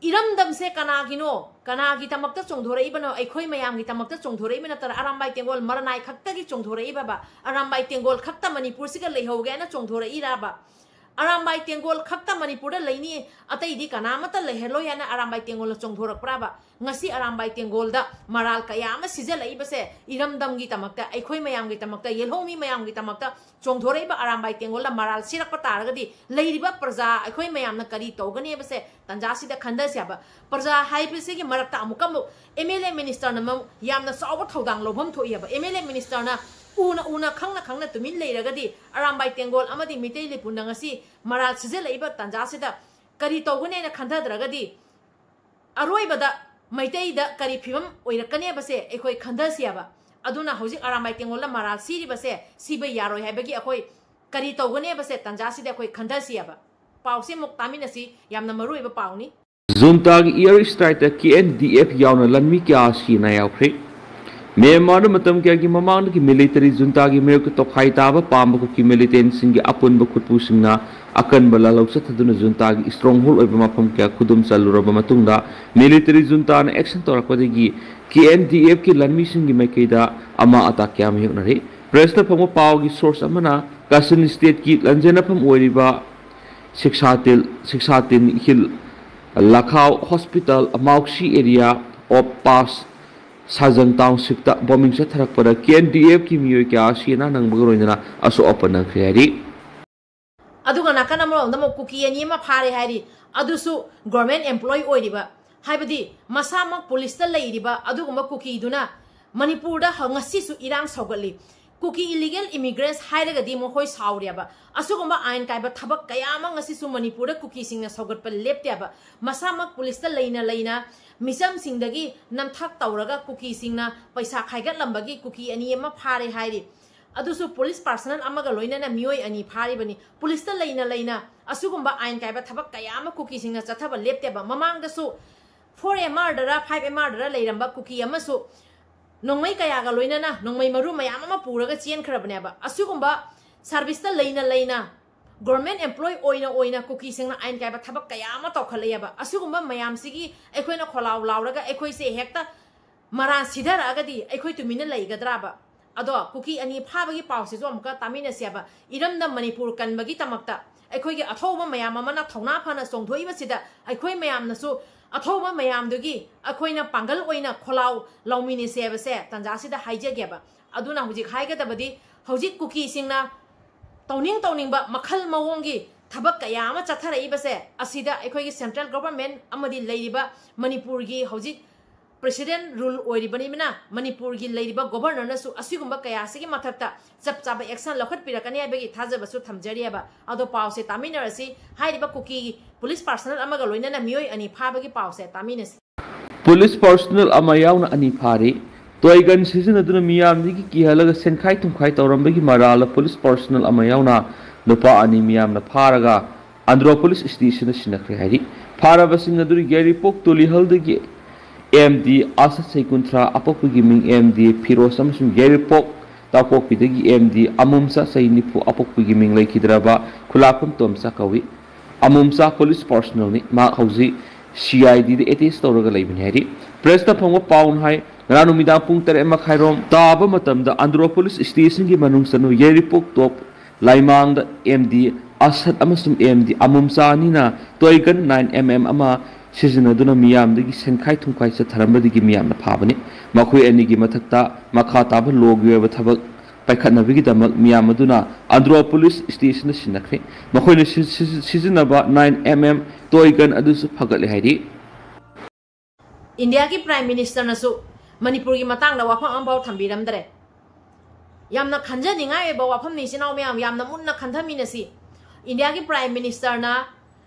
ꯏꯔꯝꯗꯝꯁꯦ ꯀꯅꯥꯒꯤꯅꯣ, ꯀꯅꯥꯒꯤꯗꯃꯛꯇ ꯆꯣꯡꯊꯣꯔꯛꯏꯕꯅꯣ? ꯑꯩꯈꯣꯏ ꯃꯌꯥꯝꯒꯤꯗꯃꯛꯇ ꯆꯣꯡꯊꯣꯔꯛꯏꯕ ꯅꯠꯇ꯭ꯔꯥ? ꯑꯔꯥꯝꯕꯥꯏ ꯇꯦꯡꯒꯣꯜ ꯃꯔꯅꯥꯏ ꯈꯛꯇꯒꯤ ꯆꯣꯡꯊꯣꯔꯛꯏꯕꯕ? ꯑꯔꯥꯝꯕꯥꯏ ꯇꯦꯡꯒꯣꯜ ꯈꯛꯇ ꯃꯅꯤꯄꯨꯔꯁꯤꯒ ꯂꯩꯍꯧꯒꯦꯅ ꯆꯣꯡꯊꯣꯔꯛꯏꯔꯕ? ꯑꯔꯥꯝꯕꯥꯏ ꯇꯦꯡꯒꯣꯜ ꯈꯛꯇ ꯃꯅꯤꯄꯨꯔꯗ ꯂꯩꯅꯤ, ꯑꯇꯩꯗꯤ ꯀꯅꯥꯃꯠꯇ ꯂꯩꯍꯜꯂꯣꯏ ꯍꯥꯏꯅ ꯑꯔꯥꯝꯕꯥꯏ ꯇꯦꯡꯒꯣꯜꯅ ꯆꯣꯡꯊꯣꯔꯛꯄ꯭ꯔꯥꯕ? ꯉꯁꯤ ꯑꯔꯥꯝꯕꯥꯏ ꯇꯦꯡꯒꯣꯜꯗ ꯃꯔꯥꯜ ꯀꯌꯥ ꯑꯃ ꯁꯤꯖꯤꯜꯂꯛꯏꯕꯁꯦ ꯏꯔꯝꯗꯝꯒꯤꯗꯃꯛꯇ, ꯑꯩꯈꯣꯏ ꯃꯌꯥꯝꯒꯤꯗꯃꯛꯇ, ꯌꯦꯜꯍꯧꯃꯤ ꯃꯌꯥꯝꯒꯤꯗꯃꯛꯇ ꯆꯣꯡꯊꯣꯔꯛꯏꯕ ꯑꯔꯥꯝꯕꯥꯏ ꯇꯦꯡꯒꯣꯜꯗ ꯃꯔꯥꯜ ꯁꯤꯔꯛꯄ ꯇꯥꯔꯒꯗꯤ ꯂꯩꯔꯤꯕ ꯄ꯭ꯔꯖꯥ ꯑꯩꯈꯣꯏ ꯃꯌꯥꯝꯅ ꯀꯔꯤ ꯇꯧꯒꯅꯤ ꯍꯥꯏꯕꯁꯦ ꯇꯥꯟꯖꯥꯁꯤꯗ ꯈꯟꯊꯁꯦ ꯍꯥꯏꯕ꯫ ꯄ꯭ꯔꯖꯥ ꯍꯥꯏꯕꯁꯤꯒꯤ ꯃꯔꯛꯇ ꯑꯃꯨꯛꯀ ꯑꯃꯨꯛ MLA ministerꯅ ꯑꯃꯨꯛ ꯌꯥꯝꯅ ꯆꯥꯎꯕ ꯊꯧꯗꯥꯡ ꯂꯧꯐꯝ ꯊꯣꯛꯏ ꯍꯥꯏꯕ꯫ MLA ministerꯅ ꯎꯅ ꯎꯅ ꯈꯪꯅ ꯈꯪꯅ ꯇꯨꯃꯤꯟ ꯂꯩꯔꯒꯗꯤ ꯑꯔꯥꯝꯕꯥꯏ ꯇꯦꯡꯒꯣꯜ ꯑꯃꯗꯤ ꯃꯤꯇꯩ ꯂꯤꯄꯨꯟꯅ ꯉꯁꯤ ꯃꯔꯥꯜ ꯁꯤꯖꯤꯜꯂꯛꯏꯕ ꯇꯥꯟꯖꯥꯁꯤꯗ ꯀꯔꯤ ꯇꯧꯒꯅꯤ ꯍꯥꯏꯅ ꯈꯟꯊꯗ꯭ꯔꯒꯗꯤ ꯑꯔꯣꯏꯕꯗ ꯃꯩꯇꯩꯗ ꯀꯔꯤ ꯐꯤꯕꯝ ꯑꯣꯏꯔꯛꯀꯅꯤ ꯍꯥꯏꯕꯁꯦ ꯑꯩꯈꯣꯏ ꯈꯟꯊꯁꯤ ꯍꯥꯏꯕ꯫ ꯑꯗꯨꯅ ꯍꯧꯖꯤꯛ ꯑꯔꯥꯝꯕꯥꯏ ꯇꯦꯡꯒꯣꯜꯅ ꯃꯔꯥꯜ ꯁꯤꯔꯤꯕꯁꯦ ꯁꯤꯕ ꯌꯥꯔꯣꯏ ꯍꯥꯏꯕꯒꯤ ꯑꯩꯈꯣꯏ ꯀꯔꯤ ꯇꯧꯒꯅꯤ ꯍꯥꯏꯕꯁꯦ ꯇꯥꯟꯖꯥꯁꯤꯗ ꯑꯩꯈꯣꯏ ꯈꯟꯊꯁꯤ ꯍꯥꯏꯕ꯫ ꯄꯥꯎꯁꯦ ꯑꯃꯨꯛ ꯇꯥꯃꯤꯟꯅꯁꯤ, ꯌꯥꯝꯅ ꯃꯔꯨꯑꯣꯏꯕ ꯄꯥꯎꯅꯤ꯫ ꯖꯨꯟꯇꯥꯒꯤ air strikeꯇ KNDF ꯌꯥꯎꯅ ꯂꯥꯟꯃꯤ ꯀꯌꯥ ꯁꯤꯅꯥ ꯌꯥꯎꯈ꯭ꯔꯦ꯫ ꯃ꯭ꯌꯥꯟꯃꯥꯔꯗ ꯃꯇꯝ ꯀꯌꯥꯒꯤ ꯃꯃꯥꯡꯗꯒꯤ military ꯖꯨꯟꯇꯥꯒꯤ ꯃꯥꯌꯣꯛꯇ ꯇꯣꯈꯥꯏ ꯇꯥꯕ ꯄꯥꯝꯕ ꯀꯨꯀꯤ militantꯁꯤꯡꯒꯤ ꯑꯄꯨꯟꯕ ꯈꯨꯠꯄꯨꯁꯤꯡꯅ ꯑꯀꯟꯕ ꯂꯥꯜꯍꯧ ꯆꯠꯊꯗꯨꯅ ꯖꯨꯟꯇꯥꯒꯤ stronghold ꯑꯣꯏꯕ ꯃꯐꯝ ꯀꯌꯥ ꯈꯨꯗꯨꯝ ꯆꯜꯂꯨꯔꯕ ꯃꯇꯨꯡꯗ military ꯖꯨꯟꯇꯥꯅ action ꯇꯧꯔꯛꯄꯗꯒꯤ KNDFꯀꯤ ꯂꯥꯟꯃꯤꯁꯤꯡꯒꯤ ꯃꯥꯏꯀꯩꯗ ꯑꯃꯥꯡ ꯑꯇꯥ ꯀꯌꯥ ꯃꯥꯌꯣꯛꯅꯔꯤ꯫ Pressꯇ ꯐꯪꯕ ꯄꯥꯎꯒꯤ source ꯑꯃꯅ Kachin stateꯀꯤ ꯂꯥꯟꯖꯦꯟꯅꯐꯝ ꯑꯣꯏꯔꯤꯕ ꯁꯤꯛꯁꯥꯇꯤꯜ, ꯁꯤꯛꯁꯥꯇꯤꯟ Hill, ꯂꯈꯥꯎ Hospital, Mauksi area of Pass Sajang townshipꯇ bombing ꯆꯠꯊꯔꯛꯄꯗ KNDFꯀꯤ ꯃꯤꯑꯣꯏ ꯀꯌꯥ ꯁꯤꯅꯥ ꯅꯪꯕꯒ ꯂꯣꯏꯅꯅ ꯑꯁꯣꯛ ꯑꯄꯟ ꯅꯪꯈ꯭ꯔꯦ ꯍꯥꯏꯔꯤ꯫ ꯑꯗꯨꯒ ꯅꯥꯀꯟ ꯑꯃꯔꯣꯝꯗ ꯑꯃꯨꯛ ꯀꯨꯀꯤ ꯑꯅꯤ ꯑꯃ ꯐꯥꯔꯦ ꯍꯥꯏꯔꯤ꯫ ꯑꯗꯨꯁꯨ government employee ꯑꯣꯏꯔꯤꯕ, ꯍꯥꯏꯕꯗꯤ ꯃꯁꯥꯃꯛ ꯄꯨꯂꯤꯁꯇ ꯂꯩꯔꯤꯕ ꯑꯗꯨꯒꯨꯝꯕ ꯀꯨꯀꯤꯗꯨꯅ ꯃꯅꯤꯄꯨꯔꯗ ꯍ-, ꯉꯁꯤꯁꯨ ꯏꯔꯥꯡ ꯁꯧꯒꯠꯂꯤ꯫ ꯀꯨꯀꯤ illegal immigrants ꯍꯥꯏꯔꯒꯗꯤ ꯃꯈꯣꯏ ꯁꯥꯎꯔꯦꯕ꯫ ꯑꯁꯤꯒꯨꯝꯕ ꯑꯥꯏꯟ ꯀꯥꯏꯕ ꯊꯕꯛ ꯀꯌꯥ ꯑꯃ ꯉꯁꯤꯁꯨ ꯃꯅꯤꯄꯨꯔꯗ ꯀꯨꯀꯤꯁꯤꯡꯅ ꯁꯧꯒꯠꯄ ꯂꯦꯞꯇꯦꯕ꯫ ꯃꯁꯥꯃꯛ ꯄꯨꯂꯤꯁꯇ ꯂꯩꯅ ꯂꯩꯅ ꯃꯤꯆꯝꯁꯤꯡꯗꯒꯤ ꯅꯝꯊꯥꯛ ꯇꯧꯔꯒ ꯀꯨꯀꯤꯁꯤꯡꯅ ꯄꯩꯁꯥ ꯈꯥꯏꯒꯠꯂꯝꯕꯒꯤ ꯀꯨꯀꯤ ꯑꯅꯤ ꯑꯃ ꯐꯥꯔꯦ ꯍꯥꯏꯔꯤ꯫ ꯑꯗꯨꯁꯨ ꯄꯨꯂꯤꯁ personnel ꯑꯃꯒ ꯂꯣꯏꯅꯅ ꯃꯤꯑꯣꯏ ꯑꯅꯤ ꯐꯥꯔꯤꯕꯅꯤ꯫ ꯄꯨꯂꯤꯁꯇ ꯂꯩꯅ ꯂꯩꯅ ꯑꯁꯤꯒꯨꯝꯕ ꯑꯥꯏꯟ ꯀꯥꯏꯕ ꯊꯕꯛ ꯀꯌꯥ ꯑꯃ ꯀꯨꯀꯤꯁꯤꯡꯅ ꯆꯠꯊꯕ ꯂꯦꯞꯇꯦꯕ꯫ ꯃꯃꯥꯡꯗꯁꯨ four MRꯗꯔ five MRꯗꯔ ꯂꯩꯔꯝꯕ ꯀꯨꯀꯤ ꯑꯃꯁꯨ ꯅꯣꯡꯃꯩ ꯀꯌꯥꯒ ꯂꯣꯏꯅꯅ ꯅꯣꯡꯃꯩ ꯃꯔꯨ ꯃꯌꯥꯝ ꯑꯃ ꯄꯨꯔꯒ ꯆꯦꯟꯈ꯭ꯔꯕꯅꯦꯕ꯫ ꯑꯁꯤꯒꯨꯝꯕ ꯁꯥꯔꯚꯤꯁꯇ ꯂꯩꯅ ꯂꯩꯅ ꯒꯣꯔꯃꯦꯟ ꯑꯦꯝꯄ꯭ꯂꯣꯏ ꯑꯣꯏꯅ ꯑꯣꯏꯅ ꯀꯨꯀꯤꯁꯤꯡꯅ ꯑꯥꯏꯟ ꯀꯥꯏꯕ ꯊꯕꯛ ꯀꯌꯥ ꯑꯃ ꯇꯧꯈꯠꯂꯛꯑꯦꯕ꯫ ꯑꯁꯤꯒꯨꯝꯕ ꯃꯌꯥꯝꯁꯤꯒꯤ ꯑꯩꯈꯣꯏꯅ ꯈꯣꯜꯂꯥꯎ ꯂꯥꯎꯔꯒ ꯑꯩꯈꯣꯏꯁꯦ ꯍꯦꯛꯇ ꯃꯔꯥꯟ ꯁꯤꯊꯔꯛꯑꯒꯗꯤ ꯑꯩꯈꯣꯏ ꯇꯨꯃꯤꯟꯅ ꯂꯩꯒꯗ꯭ꯔꯥꯕ? ꯑꯗꯣ ꯀꯨꯀꯤ ꯑꯅꯤ ꯐꯥꯕꯒꯤ ꯄꯥꯎꯁꯤꯁꯨ ꯑꯃꯨꯛꯀ ꯇꯥꯃꯤꯟꯅꯁꯦꯕ꯫ ꯏꯔꯝꯗꯝ ꯃꯅꯤꯄꯨꯔ ꯀꯟꯕꯒꯤꯗꯃꯛꯇ ꯑꯩꯈꯣꯏꯒꯤ ꯑꯊꯧꯕ ꯃꯌꯥꯝ ꯑꯃꯅ ꯊꯧꯅꯥ ꯐꯅ ꯆꯣꯡꯊꯣꯛꯏꯕꯁꯤꯗ ꯑꯩꯈꯣꯏ ꯃꯌꯥꯝꯅꯁꯨ ꯑꯊꯧꯕ ꯃꯌꯥꯝꯗꯨꯒꯤ ꯑꯩꯈꯣꯏꯅ ꯄꯥꯡꯒꯜ ꯑꯣꯏꯅ ꯈꯣꯜꯂꯥꯎ ꯂꯥꯎꯃꯤꯟꯅꯁꯦ ꯍꯥꯏꯕꯁꯦ ꯇꯥꯟꯖꯥꯁꯤꯗ ꯍꯥꯏꯖꯒꯦꯕ꯫ ꯑꯗꯨꯅ ꯍꯧꯖꯤꯛ ꯍꯥꯏꯒꯗꯕꯗꯤ, ꯍꯧꯖꯤꯛ ꯀꯨꯀꯤꯁꯤꯡꯅ ꯇꯧꯅꯤꯡ ꯇꯧꯅꯤꯡꯕ ꯃꯈꯜ ꯃꯑꯣꯡꯒꯤ ꯊꯕꯛ ꯀꯌꯥ ꯑꯃ ꯆꯠꯊꯔꯛꯏꯕꯁꯦ ꯑꯁꯤꯗ ꯑꯩꯈꯣꯏꯒꯤ ꯁꯦꯟꯇ꯭ꯔꯦꯜ ꯒꯣꯚꯔꯟꯃꯦꯟ ꯑꯃꯗꯤ ꯂꯩꯔꯤꯕ ꯃꯅꯤꯄꯨꯔꯒꯤ ꯍꯧꯖꯤꯛ ꯄ꯭ꯔꯦꯁꯤꯗꯦꯟ ꯔꯨꯜ ꯑꯣꯏꯔꯤꯕꯅꯤꯅ ꯃꯅꯤꯄꯨꯔꯒꯤ ꯂꯩꯔꯤꯕ ꯒꯣꯚꯔꯅꯔꯅꯁꯨ ꯑꯁꯤꯒꯨꯝꯕ ꯀꯌꯥꯁꯤꯒꯤ ꯃꯊꯛꯇ ꯆꯞ ꯆꯥꯕ ꯑꯦꯛꯁꯟ ꯂꯧꯈꯠꯄꯤꯔꯛꯀꯅꯤ ꯍꯥꯏꯕꯒꯤ ꯊꯥꯖꯕꯁꯨ ꯊꯝꯖꯔꯤꯑꯕ꯫ ꯑꯗꯣ ꯄꯥꯎꯁꯦ ꯇꯥꯃꯤꯟꯅꯔꯁꯤ꯫ ꯍꯥꯏꯔꯤꯕ ꯀꯨꯀꯤ ꯄꯨꯂꯤꯁ ꯄꯥꯔꯁꯅꯦꯜ ꯑꯃꯒ ꯂꯣꯏꯅꯅ ꯃꯤꯑꯣꯏ ꯑꯅꯤ ꯐꯥꯕꯒꯤ ꯄꯥꯎꯁꯦ ꯇꯥꯃꯤꯟꯅꯁꯤ꯫ ꯄꯨꯂꯤꯁ ꯄꯥꯔꯁꯅꯦꯜ ꯑꯃ ꯌꯥꯎꯅ ꯑꯅꯤ ꯐꯥꯔꯤ꯫ ꯇꯣꯏ ꯒꯟ ꯁꯤꯖꯤꯟꯅꯗꯨꯅ ꯃꯤꯌꯥꯝꯗꯒꯤ ꯀꯤꯍꯜꯂꯒ ꯁꯦꯟꯈꯥꯏ ꯊꯨꯝꯈꯥꯏ ꯇꯧꯔꯝꯕꯒꯤ ꯃꯔꯥꯜꯗ ꯄꯨꯂꯤꯁ ꯄꯥꯔꯁꯅꯦꯜ ꯑꯃ ꯌꯥꯎꯅ ꯅꯨꯄꯥ ꯑꯅꯤ ꯃꯤꯌꯥꯝꯅ ꯐꯥꯔꯒ ꯑꯟꯗ꯭ꯔꯣ ꯄꯨꯂꯤꯁ ꯁ꯭ꯇꯦꯁꯟꯗ ꯁꯤꯟꯅꯈ꯭ꯔꯦ ꯍꯥꯏꯔꯤ꯫ ꯐꯥꯔꯕꯁꯤꯡ ꯑꯗꯨ ꯌꯥꯏꯔꯤꯄꯣꯛ ꯇꯨꯂꯤꯍꯜꯗꯒꯤ ꯑꯦꯝ ꯗꯤ ꯑꯁꯠ ꯆꯍꯤ ꯀꯨꯟꯊ꯭ꯔꯥ, ꯑꯄꯣꯛꯄꯒꯤ ꯃꯤꯡ ꯑꯦꯝ ꯗꯤ ꯐꯤꯔꯣꯖ ꯑꯃꯁꯨꯡ ꯌꯥꯏꯔꯤꯄꯣꯛ ꯇꯥꯡꯄꯣꯛꯄꯤꯗꯒꯤ ꯑꯦꯝ ꯗꯤ ꯑꯃꯣꯝꯆꯥ ꯆꯍꯤ ꯅꯤꯐꯨ, ꯑꯄꯣꯛꯄꯒꯤ ꯃꯤꯡ ꯂꯩꯈꯤꯗ꯭ꯔꯕ ꯈꯨꯂꯥꯛꯄꯝ ꯇꯣꯝꯆꯥ ꯀꯧꯏ꯫ ꯑꯃꯣꯝꯆꯥ ꯄꯨꯂꯤꯁ ꯄꯥꯔꯁꯅꯦꯜꯅꯤ꯫ ꯃꯍꯥꯛ ꯍꯧꯖꯤꯛ ꯁꯤ ꯑꯥꯏ ꯗꯤꯗ ꯑꯦꯇꯦꯆ ꯇꯧꯔꯒ ꯂꯩꯕꯅꯤ ꯍꯥꯏꯔꯤ꯫ ꯄ꯭ꯔꯦꯁꯇ ꯐꯪꯕ ꯄꯥꯎꯅ ꯍꯥꯏ, ꯉꯔꯥꯡ ꯅꯨꯃꯤꯗꯥꯡ ꯄꯨꯡ ꯇꯔꯦꯠ ꯃꯈꯥꯏꯔꯣꯝ ꯇꯥꯕ ꯃꯇꯝꯗ ꯑꯟꯗ꯭ꯔꯣ ꯄꯨꯂꯤꯁ ꯁ꯭ꯇꯦꯁꯟꯒꯤ ꯃꯅꯨꯡ ꯆꯟꯕ ꯌꯥꯏꯔꯤꯄꯣꯛ ꯇꯣꯞ ꯂꯥꯏꯃꯥꯡꯗ ꯑꯦꯝ ꯗꯤ ꯑꯁꯠ ꯑꯃꯁꯨꯡ ꯑꯦꯝ ꯗꯤ ꯑꯃꯣꯝꯆꯥ ꯑꯅꯤꯅ ꯇꯣꯏ ꯒꯟ ꯅꯥꯏꯟ ꯑꯦꯝ ꯑꯦꯝ ꯑꯃ ꯁꯤꯖꯤꯟꯅꯗꯨꯅ ꯃꯤꯌꯥꯝꯗꯒꯤ ꯁꯦꯟꯈꯥꯏ ꯊꯨꯝꯈꯥꯏ ꯆꯠꯊꯔꯝꯕꯗꯒꯤ ꯃꯤꯌꯥꯝꯅ ꯐꯥꯕꯅꯤ꯫ ꯃꯈꯣꯏ ꯑꯅꯤꯒꯤ ꯃꯊꯛꯇ ꯃꯈꯥ ꯇꯥꯕ ꯂꯣꯒꯤ ꯑꯣꯏꯕ ꯊꯕꯛ ꯄꯥꯏꯈꯠꯅꯕꯒꯤꯗꯃꯛ ꯃꯤꯌꯥꯝ ꯑꯗꯨꯅ ꯑꯟꯗ꯭ꯔꯣ ꯄꯨꯂꯤꯁ ꯁ꯭ꯇꯦꯁꯟꯗ ꯁꯤꯟꯅꯈ꯭ꯔꯦ꯫ ꯃꯈꯣꯏꯅ ꯁꯤ-, ꯁꯤ-, ꯁꯤꯖꯤꯟꯅꯕ ꯅꯥꯏꯟ ꯑꯦꯝ ꯑꯦꯝ ꯇꯣꯏ ꯒꯟ ꯑꯗꯨꯁꯨ ꯐꯒꯠꯂꯦ ꯍꯥꯏꯔꯤ꯫ ꯏꯟꯗꯤꯌꯥꯒꯤ ꯄ꯭ꯔꯥꯏꯝ ꯃꯤꯅꯤꯁꯇꯔꯅꯁꯨ ꯃꯅꯤꯄꯨꯔꯒꯤ ꯃꯇꯥꯡꯗ ꯋꯥꯐꯝ ꯑꯃꯐꯥꯎ ꯊꯝꯕꯤꯔꯝꯗ꯭ꯔꯦ꯫ ꯌꯥꯝꯅ ꯈꯟꯖꯅꯤꯡꯉꯥꯏ ꯑꯣꯏꯕ ꯋꯥꯐꯝꯅꯤ, ꯏꯆꯤꯟ ꯏꯅꯥꯎ ꯃꯌꯥꯝ, ꯌꯥꯝꯅ ꯃꯨꯟꯅ ꯈꯟꯊꯃꯤꯟꯅꯁꯤ꯫ ꯏꯟꯗꯤꯌꯥꯒꯤ ꯄ꯭ꯔꯥꯏꯝ ꯃꯤꯅꯤꯁꯇꯔꯅ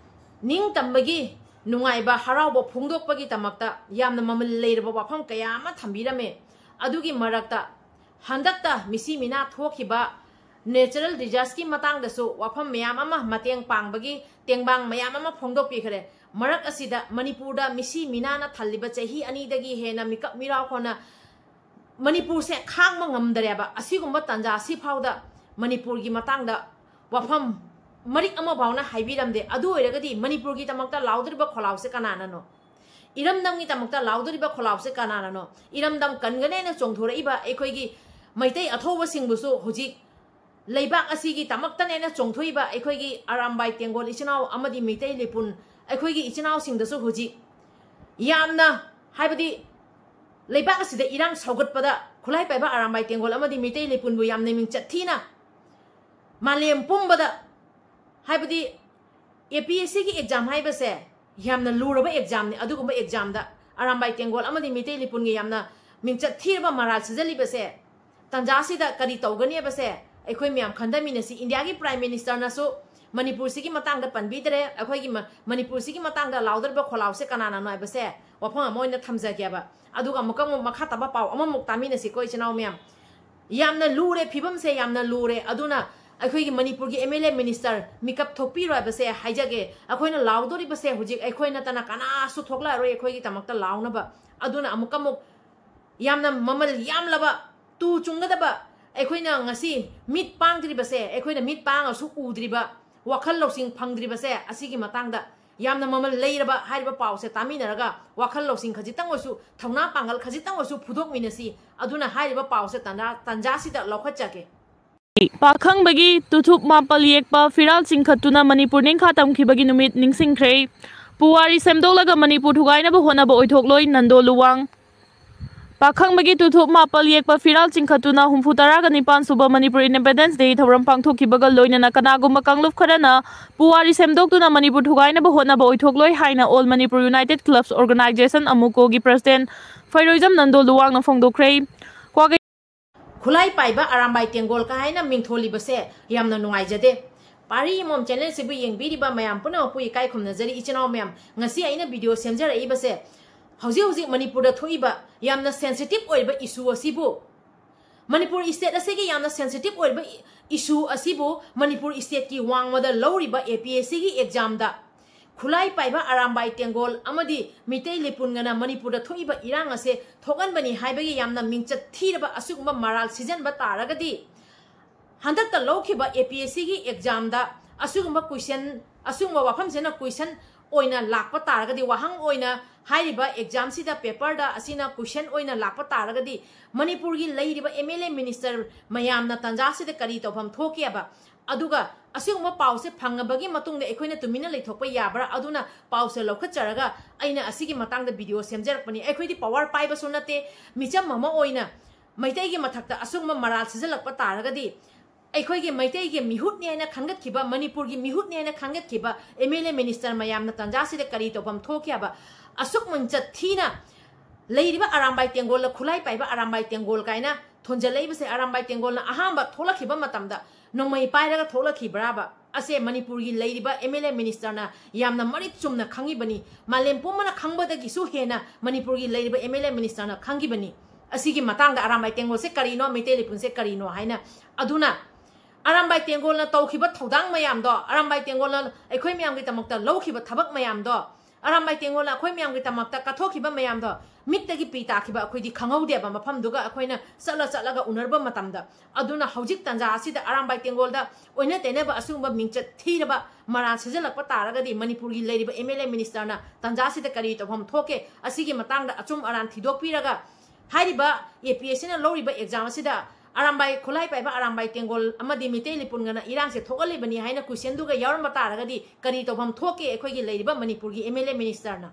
ꯅꯤꯡꯇꯝꯕꯒꯤ, ꯅꯨꯡꯉꯥꯏꯕ, ꯍꯔꯥꯎꯕ ꯐꯣꯡꯗꯣꯛꯄꯒꯤꯗꯃꯛꯇ ꯌꯥꯝꯅ ꯃꯃꯜ ꯂꯩꯔꯕ ꯋꯥꯐꯝ ꯀꯌꯥ ꯑꯃ ꯊꯝꯕꯤꯔꯝꯃꯦ꯫ ꯑꯗꯨꯒꯤ ꯃꯔꯛꯇ ꯍꯟꯗꯛꯇ ꯃꯤꯁꯤ ꯃꯤꯅꯥ ꯊꯣꯛꯈꯤꯕ ꯅꯦꯆꯔꯦꯜ ꯗꯤꯖꯥꯁꯀꯤ ꯃꯇꯥꯡꯗꯁꯨ ꯋꯥꯐꯝ ꯃꯌꯥꯝ ꯑꯃ, ꯃꯇꯦꯡ ꯄꯥꯡꯕꯒꯤ ꯇꯦꯡꯕꯥꯡ ꯃꯌꯥꯝ ꯑꯃ ꯐꯣꯡꯗꯣꯛꯄꯤꯈ꯭ꯔꯦ꯫ ꯃꯔꯛ ꯑꯁꯤꯗ ꯃꯅꯤꯄꯨꯔꯗ ꯃꯤꯁꯤ ꯃꯤꯅꯥꯅ ꯊꯜꯂꯤꯕ ꯆꯍꯤ ꯑꯅꯤꯗꯒꯤ ꯍꯦꯟꯅ ꯃꯤꯀꯞ ꯃꯤꯔꯥꯎ ꯍꯣꯟꯅ ꯃꯅꯤꯄꯨꯔꯁꯦ ꯈꯥꯡꯕ ꯉꯝꯗꯔꯦꯕ꯫ ꯑꯁꯤꯒꯨꯝꯕ ꯇꯥꯟꯖꯥ ꯑꯁꯤꯐꯥꯎꯗ ꯃꯅꯤꯄꯨꯔꯒꯤ ꯃꯇꯥꯡꯗ ꯋꯥꯐꯝ ꯃꯔꯤꯛ ꯑꯃ ꯐꯥꯎꯅ ꯍꯥꯏꯕꯤꯔꯝꯗꯦ꯫ ꯑꯗꯨ ꯑꯣꯏꯔꯒꯗꯤ ꯃꯅꯤꯄꯨꯔꯒꯤꯗꯃꯛꯇ ꯂꯥꯎꯗꯣꯔꯤꯕ ꯈꯣꯜꯂꯥꯎꯁꯦ ꯀꯅꯥꯅꯅꯣ? ꯏꯔꯝꯗꯝꯒꯤꯗꯃꯛꯇ ꯂꯥꯎꯗꯣꯔꯤꯕ ꯈꯣꯜꯂꯥꯎꯁꯦ ꯀꯅꯥꯅꯅꯣ? ꯏꯔꯝꯗꯝ ꯀꯟꯒꯅꯦꯅ ꯆꯣꯡꯊꯣꯔꯛꯏꯕ ꯑꯩꯈꯣꯏꯒꯤ ꯃꯩꯇꯩ ꯑꯊꯧꯕꯁꯤꯡꯕꯨꯁꯨ ꯍꯧꯖꯤꯛ ꯂꯩꯕꯥꯛ ꯑꯁꯤꯒꯤꯗꯃꯛꯇꯅꯦꯅ ꯆꯣꯡꯊꯣꯛꯏꯕ ꯑꯩꯈꯣꯏꯒꯤ ꯑꯔꯥꯝꯕꯥꯏ ꯇꯦꯡꯒꯣꯜ ꯏꯆꯤꯟ ꯏꯅꯥꯎ ꯑꯃꯗꯤ ꯃꯩꯇꯩ ꯂꯩꯄꯨꯟ, ꯑꯩꯈꯣꯏꯒꯤ ꯏꯆꯤꯟ ꯏꯅꯥꯎꯁꯤꯡꯗꯁꯨ ꯍꯧꯖꯤꯛ ꯌꯥꯝꯅ, ꯍꯥꯏꯕꯗꯤ, ꯂꯩꯕꯥꯛ ꯑꯁꯤꯗ ꯏꯔꯥꯡ ꯁꯧꯒꯠꯄꯗ ꯈꯨꯠꯂꯥꯏ ꯄꯥꯏꯕ ꯑꯔꯥꯝꯕꯥꯏ ꯇꯦꯡꯒꯣꯜ ꯑꯃꯗꯤ ꯃꯩꯇꯩ ꯂꯩꯄꯨꯟꯕꯨ ꯌꯥꯝꯅ ꯃꯤꯡꯆꯠ ꯊꯤꯅ ꯃꯥꯂꯦꯝ ꯄꯨꯝꯕꯗ, ꯍꯥꯏꯕꯗꯤ, ꯑꯦ ꯄꯤ ꯑꯦꯁ ꯁꯤꯒꯤ ꯑꯦꯛꯖꯥꯝ ꯍꯥꯏꯕꯁꯦ ꯌꯥꯝꯅ ꯂꯨꯔꯕ ꯑꯦꯛꯖꯥꯝꯅꯤ꯫ ꯑꯗꯨꯒꯨꯝꯕ ꯑꯦꯛꯖꯥꯝꯗ ꯑꯔꯥꯝꯕꯥꯏ ꯇꯦꯡꯒꯣꯜ ꯑꯃꯗꯤ ꯃꯩꯇꯩ ꯂꯩꯄꯨꯟꯒꯤ ꯌꯥꯝꯅ ꯃꯤꯡꯆꯠ ꯊꯤꯔꯕ ꯃꯔꯥꯜ ꯁꯤꯖꯜꯂꯤꯕꯁꯦ, ꯇꯟꯖꯥꯁꯤꯗ ꯀꯔꯤ ꯇꯧꯒꯅꯤ ꯍꯥꯏꯕꯁꯦ ꯑꯩꯈꯣꯏ ꯃꯌꯥꯝ ꯈꯟꯊꯃꯤꯟꯅꯁꯤ꯫ ꯏꯟꯗꯤꯌꯥꯒꯤ ꯄ꯭ꯔꯥꯏꯝ ꯃꯤꯅꯤꯁꯇꯔꯅꯁꯨ ꯃꯅꯤꯄꯨꯔꯁꯤꯒꯤ ꯃꯇꯥꯡꯗ ꯄꯟꯕꯤꯗ꯭ꯔꯦ꯫ ꯑꯩꯈꯣꯏꯒꯤ ꯃ-, ꯃꯅꯤꯄꯨꯔꯁꯤꯒꯤ ꯃꯇꯥꯡꯗ ꯂꯥꯎꯗꯧꯔꯤꯕ ꯈꯣꯜꯂꯥꯎꯁꯦ ꯀꯅꯥꯅꯅꯣ ꯍꯥꯏꯕꯁꯦ ꯋꯥꯐꯝ ꯑꯃ ꯑꯣꯏꯅ ꯊꯝꯖꯒꯦꯕ꯫ ꯑꯗꯨꯒ ꯑꯃꯨꯛꯀ ꯑꯃꯨꯛ ꯃꯈꯥ ꯇꯥꯕ ꯄꯥꯎ ꯑꯃꯃꯨꯛ ꯇꯥꯃꯤꯟꯅꯁꯤꯀꯣ, ꯏꯆꯤꯟ ꯏꯅꯥꯎ ꯃꯌꯥꯝ꯫ ꯌꯥꯝꯅ ꯂꯨꯔꯦ, ꯐꯤꯕꯝꯁꯦ ꯌꯥꯝꯅ ꯂꯨꯔꯦ꯫ ꯑꯗꯨꯅ ꯑꯩꯈꯣꯏꯒꯤ ꯃꯅꯤꯄꯨꯔꯒꯤ ꯑꯦꯝ ꯑꯦꯜ ꯑꯦ ꯃꯤꯅꯤꯁꯇꯔ ꯃꯤꯀꯞ ꯊꯣꯛꯄꯤꯔꯣ ꯍꯥꯏꯕꯁꯦ ꯍꯥꯏꯖꯒꯦ꯫ ꯑꯩꯈꯣꯏꯅ ꯂꯥꯎꯗꯣꯔꯤꯕꯁꯦ ꯍꯧꯖꯤꯛ ꯑꯩꯈꯣꯏ ꯅꯠꯇꯅ ꯀꯅꯥꯁꯨ ꯊꯣꯛꯂꯛꯑꯔꯣꯏ ꯑꯩꯈꯣꯏꯒꯤꯗꯃꯛꯇ ꯂꯥꯎꯅꯕ꯫ ꯑꯗꯨꯅ ꯑꯃꯨꯛꯀ ꯑꯃꯨꯛ ꯌꯥꯝꯅ ꯃꯃꯜ ꯌꯥꯝꯂꯕ, ꯇꯨ ꯆꯨꯡꯒꯗꯕ, ꯑꯩꯈꯣꯏꯅ ꯉꯁꯤ ꯃꯤꯠ ꯄꯥꯡꯗ꯭ꯔꯤꯕꯁꯦ, ꯑꯩꯈꯣꯏꯅ ꯃꯤꯠ ꯄꯥꯡꯉꯁꯨ ꯎꯗ꯭ꯔꯤꯕ, ꯋꯥꯈꯜ ꯂꯧꯁꯤꯡ ꯐꯪꯗ꯭ꯔꯤꯕꯁꯦ, ꯑꯁꯤꯒꯤ ꯃꯇꯥꯡꯗ ꯌꯥꯝꯅ ꯃꯃꯜ ꯂꯩꯔꯕ ꯍꯥꯏꯔꯤꯕ ꯄꯥꯎꯁꯦ ꯇꯥꯃꯤꯟꯅꯔꯒ ꯋꯥꯈꯜ ꯂꯧꯁꯤꯡ ꯈꯖꯤꯛꯇꯪ ꯑꯣꯏꯁꯨ, ꯊꯧꯅꯥ ꯄꯥꯡꯒꯜ ꯈꯖꯤꯛꯇꯪ ꯑꯣꯏꯁꯨ ꯐꯨꯗꯣꯛꯃꯤꯟꯅꯁꯤ꯫ ꯑꯗꯨꯅ ꯍꯥꯏꯔꯤꯕ ꯄꯥꯎꯁꯦ ꯇꯟꯖꯥ, ꯇꯟꯖꯥꯁꯤꯗ ꯂꯧꯈꯠꯆꯒꯦ꯫ ꯄꯥꯈꯪꯕꯒꯤ ꯇꯨꯊꯨꯞ ꯃꯥꯄꯜ ꯌꯦꯛꯄ ꯐꯤꯔꯥꯜ ꯆꯤꯡꯈꯠꯇꯨꯅ ꯃꯅꯤꯄꯨꯔ ꯅꯤꯡꯈꯥ ꯇꯝꯈꯤꯕꯒꯤ ꯅꯨꯃꯤꯠ ꯅꯤꯡꯁꯤꯡꯈ꯭ꯔꯦ꯫ ꯄꯨꯋꯥꯔꯤ ꯁꯦꯝꯗꯣꯛꯂꯒ ꯃꯅꯤꯄꯨꯔ ꯊꯨꯒꯥꯏꯅꯕ ꯍꯣꯠꯅꯕ ꯑꯣꯏꯊꯣꯛꯂꯣꯏ, ꯅꯟꯗꯣ ꯂꯨꯋꯥꯡ꯫ ꯄꯥꯈꯪꯕꯒꯤ ꯇꯨꯊꯨꯞ ꯃꯥꯄꯜ ꯌꯦꯛꯄ ꯐꯤꯔꯥꯜ ꯆꯤꯡꯈꯠꯇꯨꯅ ꯍꯨꯝꯐꯨ ꯇꯔꯥꯒ ꯅꯤꯄꯥꯟ ꯁꯨꯕ ꯃꯅꯤꯄꯨꯔ ꯏꯟꯗꯤꯄꯦꯟꯗꯦꯟꯁ ꯗꯦ ꯊꯧꯔꯝ ꯄꯥꯡꯊꯣꯛꯈꯤꯕꯒ ꯂꯣꯏꯅꯅ ꯀꯅꯥꯒꯨꯝꯕ ꯀꯥꯡꯂꯨꯞ ꯈꯔꯅ ꯄꯨꯋꯥꯔꯤ ꯁꯦꯝꯗꯣꯛꯇꯨꯅ ꯃꯅꯤꯄꯨꯔ ꯊꯨꯒꯥꯏꯅꯕ ꯍꯣꯠꯅꯕ ꯑꯣꯏꯊꯣꯛꯂꯣꯏ ꯍꯥꯏꯅ all Manipur united clubs organisation, ꯑꯃꯨꯀꯣꯒꯤ ꯄ꯭ꯔꯁꯤꯗꯦꯟꯠ ꯐꯩꯔꯣꯏꯖꯝ ꯅꯟꯗꯣ ꯂꯨꯋꯥꯡꯅ ꯐꯣꯡꯗꯣꯛꯈ꯭ꯔꯦ꯫ ꯀ꯭ꯋꯥꯀꯩ ꯈꯨꯠꯂꯥꯏ ꯄꯥꯏꯕ ꯑꯔꯥꯝꯕꯥꯏ ꯇꯦꯡꯒꯣꯜ ꯀꯥ ꯍꯥꯏꯅ ꯃꯤꯡꯊꯣꯜꯂꯤꯕꯁꯦ ꯌꯥꯝꯅ ꯅꯨꯡꯉꯥꯏꯖꯗꯦ꯫ ꯄꯥꯔꯤ ꯑꯃꯃꯝ ꯆꯦꯅꯦꯜꯁꯤꯕꯨ ꯌꯦꯡꯕꯤꯔꯤꯕ ꯃꯌꯥꯝ ꯄꯨꯝꯅꯃꯛꯄꯨ ꯏꯀꯥꯏ ꯈꯨꯝꯅꯖꯔꯤ꯫ ꯏꯆꯤꯟ ꯏꯅꯥꯎ ꯃꯌꯥꯝ, ꯉꯁꯤ ꯑꯩꯅ ꯚꯤꯗꯤꯑꯣ ꯁꯦꯝꯖꯔꯛꯏꯕꯁꯦ ꯍꯧꯖꯤꯛ ꯍꯧꯖꯤꯛ ꯃꯅꯤꯄꯨꯔꯗ ꯊꯣꯛꯏꯕ ꯌꯥꯝꯅ ꯁꯦꯟꯁꯤꯇꯤꯞ ꯑꯣꯏꯔꯤꯕ ꯏꯁꯨ ꯑꯁꯤꯕꯨ, ꯃꯅꯤꯄꯨꯔ ꯏꯁꯇꯦꯠ ꯑꯁꯤꯒꯤ ꯌꯥꯝꯅ ꯁꯦꯟꯁꯤꯇꯤꯞ ꯑꯣꯏꯔꯤꯕ ꯏ-, ꯏꯁꯨ ꯑꯁꯤꯕꯨ ꯃꯅꯤꯄꯨꯔ ꯏꯁꯇꯦꯠꯀꯤ ꯋꯥꯡꯃꯗ ꯂꯧꯔꯤꯕ ꯑꯦ ꯄꯤ ꯑꯦꯁ ꯁꯤꯒꯤ ꯑꯦꯛꯖꯥꯝꯗ ꯈꯨꯠꯂꯥꯏ ꯄꯥꯏꯕ ꯑꯔꯥꯝꯕꯥꯏ ꯇꯦꯡꯒꯣꯜ ꯑꯃꯗꯤ ꯃꯤꯇꯩ ꯂꯤꯄꯨꯟꯒꯅ ꯃꯅꯤꯄꯨꯔꯗ ꯊꯣꯛꯏꯕ ꯏꯔꯥꯡ ꯑꯁꯦ ꯊꯣꯛꯍꯟꯕꯅꯤ ꯍꯥꯏꯕꯒꯤ ꯌꯥꯝꯅ ꯃꯤꯡꯆꯠ ꯊꯤꯔꯕ ꯑꯁꯤꯒꯨꯝꯕ ꯃꯔꯥꯜ ꯁꯤꯖꯟꯕ ꯇꯥꯔꯒꯗꯤ, ꯍꯟꯗꯛꯇ ꯂꯧꯈꯤꯕ A P S C ꯒꯤ exam ꯗ ꯑꯁꯤꯒꯨꯝꯕ question, ꯑꯁꯤꯒꯨꯝꯕ ꯋꯥꯐꯝꯁꯤꯅ question ꯑꯣꯏꯅ ꯂꯥꯛꯄ ꯇꯥꯔꯒꯗꯤ, ꯋꯥꯍꯪ ꯑꯣꯏꯅ ꯍꯥꯏꯔꯤꯕ exam ꯁꯤꯗ, paper ꯗ ꯑꯁꯤꯅ question ꯑꯣꯏꯅ ꯂꯥꯛꯄ ꯇꯥꯔꯒꯗꯤ, ꯃꯅꯤꯄꯨꯔꯒꯤ ꯂꯩꯔꯤꯕ M L A minister ꯃꯌꯥꯝꯅ ꯇꯥꯟꯖꯥꯁꯤꯗ ꯀꯔꯤ ꯇꯧꯐꯝ ꯊꯣꯛꯀꯦꯕ? ꯑꯗꯨꯒ ꯑꯁꯤꯒꯨꯝꯕ ꯄꯥꯎꯁꯦ ꯐꯪꯉꯕꯒꯤ ꯃꯇꯨꯡꯗ ꯑꯩꯈꯣꯏꯅ ꯇꯨꯃꯤꯟꯅ ꯂꯩꯊꯣꯛꯄ ꯌꯥꯕ꯭ꯔꯥ? ꯑꯗꯨꯅ ꯄꯥꯎꯁꯦ ꯂꯧꯈꯠꯆꯔꯒ ꯑꯩꯅ ꯑꯁꯤꯒꯤ ꯃꯇꯥꯡꯗ video ꯁꯦꯝꯖꯔꯛꯄꯅꯤ꯫ ꯑꯩꯈꯣꯏꯗꯤ power ꯄꯥꯏꯕꯁꯨ ꯅꯠꯇꯦ, ꯃꯤꯆꯝ ꯑꯃ ꯑꯣꯏꯅ ꯃꯩꯇꯩꯒꯤ ꯃꯊꯛꯇ ꯑꯁꯤꯒꯨꯝꯕ ꯃꯔꯥꯜ ꯁꯤꯖꯤꯜꯂꯛꯄ ꯇꯥꯔꯒꯗꯤ, ꯑꯩꯈꯣꯏꯒꯤ ꯃꯩꯇꯩꯒꯤ ꯃꯤꯍꯨꯠꯅꯤ ꯍꯥꯏꯅ ꯈꯟꯒꯠꯈꯤꯕ, ꯃꯅꯤꯄꯨꯔꯒꯤ ꯃꯤꯍꯨꯠꯅꯤ ꯍꯥꯏꯅ ꯈꯟꯒꯠꯈꯤꯕ M L A minister ꯃꯌꯥꯝꯅ ꯇꯥꯟꯖꯥꯁꯤꯗ ꯀꯔꯤ ꯇꯧꯐꯝ ꯊꯣꯛꯀꯦ ꯍꯥꯏꯕ? ꯑꯁꯨꯛ ꯃꯤꯡꯆꯠ ꯊꯤꯅ ꯂꯩꯔꯤꯕ ꯑꯔꯥꯝꯕꯥꯏ ꯇꯦꯡꯒꯣꯜꯗ, ꯈꯨꯠꯂꯥꯏ ꯄꯥꯏꯕ ꯑꯔꯥꯝꯕꯥꯏ ꯇꯦꯡꯒꯣꯜ ꯀꯥꯏꯅ ꯊꯣꯟꯖꯜꯂꯛꯏꯕꯁꯦ, ꯑꯔꯥꯝꯕꯥꯏ ꯇꯦꯡꯒꯣꯜꯅ ꯑꯍꯥꯟꯕ ꯊꯣꯛꯂꯛꯈꯤꯕ ꯃꯇꯝꯗ ꯅꯣꯡꯃꯩ ꯄꯥꯏꯔꯒ ꯊꯣꯛꯂꯛꯈꯤꯕ꯭ꯔꯥꯕ? ꯑꯁꯦ ꯃꯅꯤꯄꯨꯔꯒꯤ ꯂꯩꯔꯤꯕ M L A minister ꯅ ꯌꯥꯝꯅ ꯃꯔꯤꯛ ꯆꯨꯝꯅ ꯈꯪꯉꯤꯕꯅꯤ꯫ ꯃꯥꯂꯦꯝ ꯄꯨꯝꯕꯅ ꯈꯪꯕꯗꯒꯤꯁꯨ ꯍꯦꯟꯅ ꯃꯅꯤꯄꯨꯔꯒꯤ ꯂꯩꯔꯤꯕ M L A minister ꯅ ꯈꯪꯈꯤꯕꯅꯤ꯫ ꯑꯁꯤꯒꯤ ꯃꯇꯥꯡꯗ ꯑꯔꯥꯝꯕꯥꯏ ꯇꯦꯡꯒꯣꯜꯁꯦ ꯀꯔꯤꯅꯣ, ꯃꯩꯇꯩ ꯂꯩꯄꯨꯟꯁꯦ ꯀꯔꯤꯅꯣ ꯍꯥꯏꯅ꯫ ꯑꯗꯨꯅ ꯑꯔꯥꯝꯕꯥꯏ ꯇꯦꯡꯒꯣꯜꯅ ꯇꯧꯈꯤꯕ ꯊꯧꯗꯥꯡ ꯃꯌꯥꯝꯗꯣ, ꯑꯔꯥꯝꯕꯥꯏ ꯇꯦꯡꯒꯣꯜꯅ ꯑꯩꯈꯣꯏ ꯃꯌꯥꯝꯒꯤꯗꯃꯛꯇ ꯂꯧꯈꯤꯕ ꯊꯕꯛ ꯃꯌꯥꯝꯗꯣ, ꯑꯔꯥꯝꯕꯥꯏ ꯇꯦꯡꯒꯣꯜꯅ ꯑꯩꯈꯣꯏ ꯃꯌꯥꯝꯒꯤꯗꯃꯛꯇ ꯀꯠꯊꯣꯛꯈꯤꯕ ꯃꯌꯥꯝꯗꯣ, ꯃꯤꯠꯇꯒꯤ ꯄꯤ ꯇꯥꯈꯤꯕ ꯑꯩꯈꯣꯏꯗꯤ ꯈꯪꯍꯧꯗꯦꯕ, ꯃꯐꯝꯗꯨꯒ ꯑꯩꯈꯣꯏꯅ ꯆꯠꯂ ꯆꯠꯂꯒ ꯎꯅꯔꯨꯕ ꯃꯇꯝꯗ꯫ ꯑꯗꯨꯅ ꯍꯧꯖꯤꯛ ꯇꯥꯟꯖꯥ ꯑꯁꯤꯗ ꯑꯔꯥꯝꯕꯥꯏ ꯇꯦꯡꯒꯣꯜꯗ ꯑꯣꯏꯅ ꯇꯩꯅꯕ ꯑꯁꯤꯒꯨꯝꯕ ꯃꯤꯡꯆꯠ ꯊꯤꯔꯕ ꯃꯔꯥꯜ ꯁꯤꯖꯤꯜꯂꯛꯄ ꯇꯥꯔꯒꯗꯤ, ꯃꯅꯤꯄꯨꯔꯒꯤ ꯂꯩꯔꯤꯕ M L A minister ꯅ ꯇꯥꯟꯖꯥ ꯑꯁꯤꯗ ꯀꯔꯤ ꯇꯧꯐꯝ ꯊꯣꯛꯀꯦ? ꯑꯁꯤꯒꯤ ꯃꯇꯥꯡꯗ ꯑꯆꯨꯝ ꯑꯔꯥꯟ ꯊꯤꯗꯣꯛꯄꯤꯔꯒ, ꯍꯥꯏꯔꯤꯕ A P S C ꯅ ꯂꯧꯔꯤꯕ exam ꯑꯁꯤꯗ ꯑꯔꯥꯝꯕꯥꯏ, ꯈꯨꯠꯂꯥꯏ ꯄꯥꯏꯕ ꯑꯔꯥꯝꯕꯥꯏ ꯇꯦꯡꯒꯣꯜ ꯑꯃꯗꯤ ꯃꯤꯇꯩ ꯂꯤꯄꯨꯟꯒꯅ ꯏꯔꯥꯡꯁꯦ ꯊꯣꯛꯍꯜꯂꯤꯕꯅꯤ ꯍꯥꯏꯅ question ꯗꯨꯒ ꯌꯥꯎꯔꯝꯕ ꯇꯥꯔꯒꯗꯤ, ꯀꯔꯤ ꯇꯧꯐꯝ ꯊꯣꯛꯀꯦ ꯑꯩꯈꯣꯏꯒꯤ ꯂꯩꯔꯤꯕ ꯃꯅꯤꯄꯨꯔꯒꯤ M L A minister ꯅ?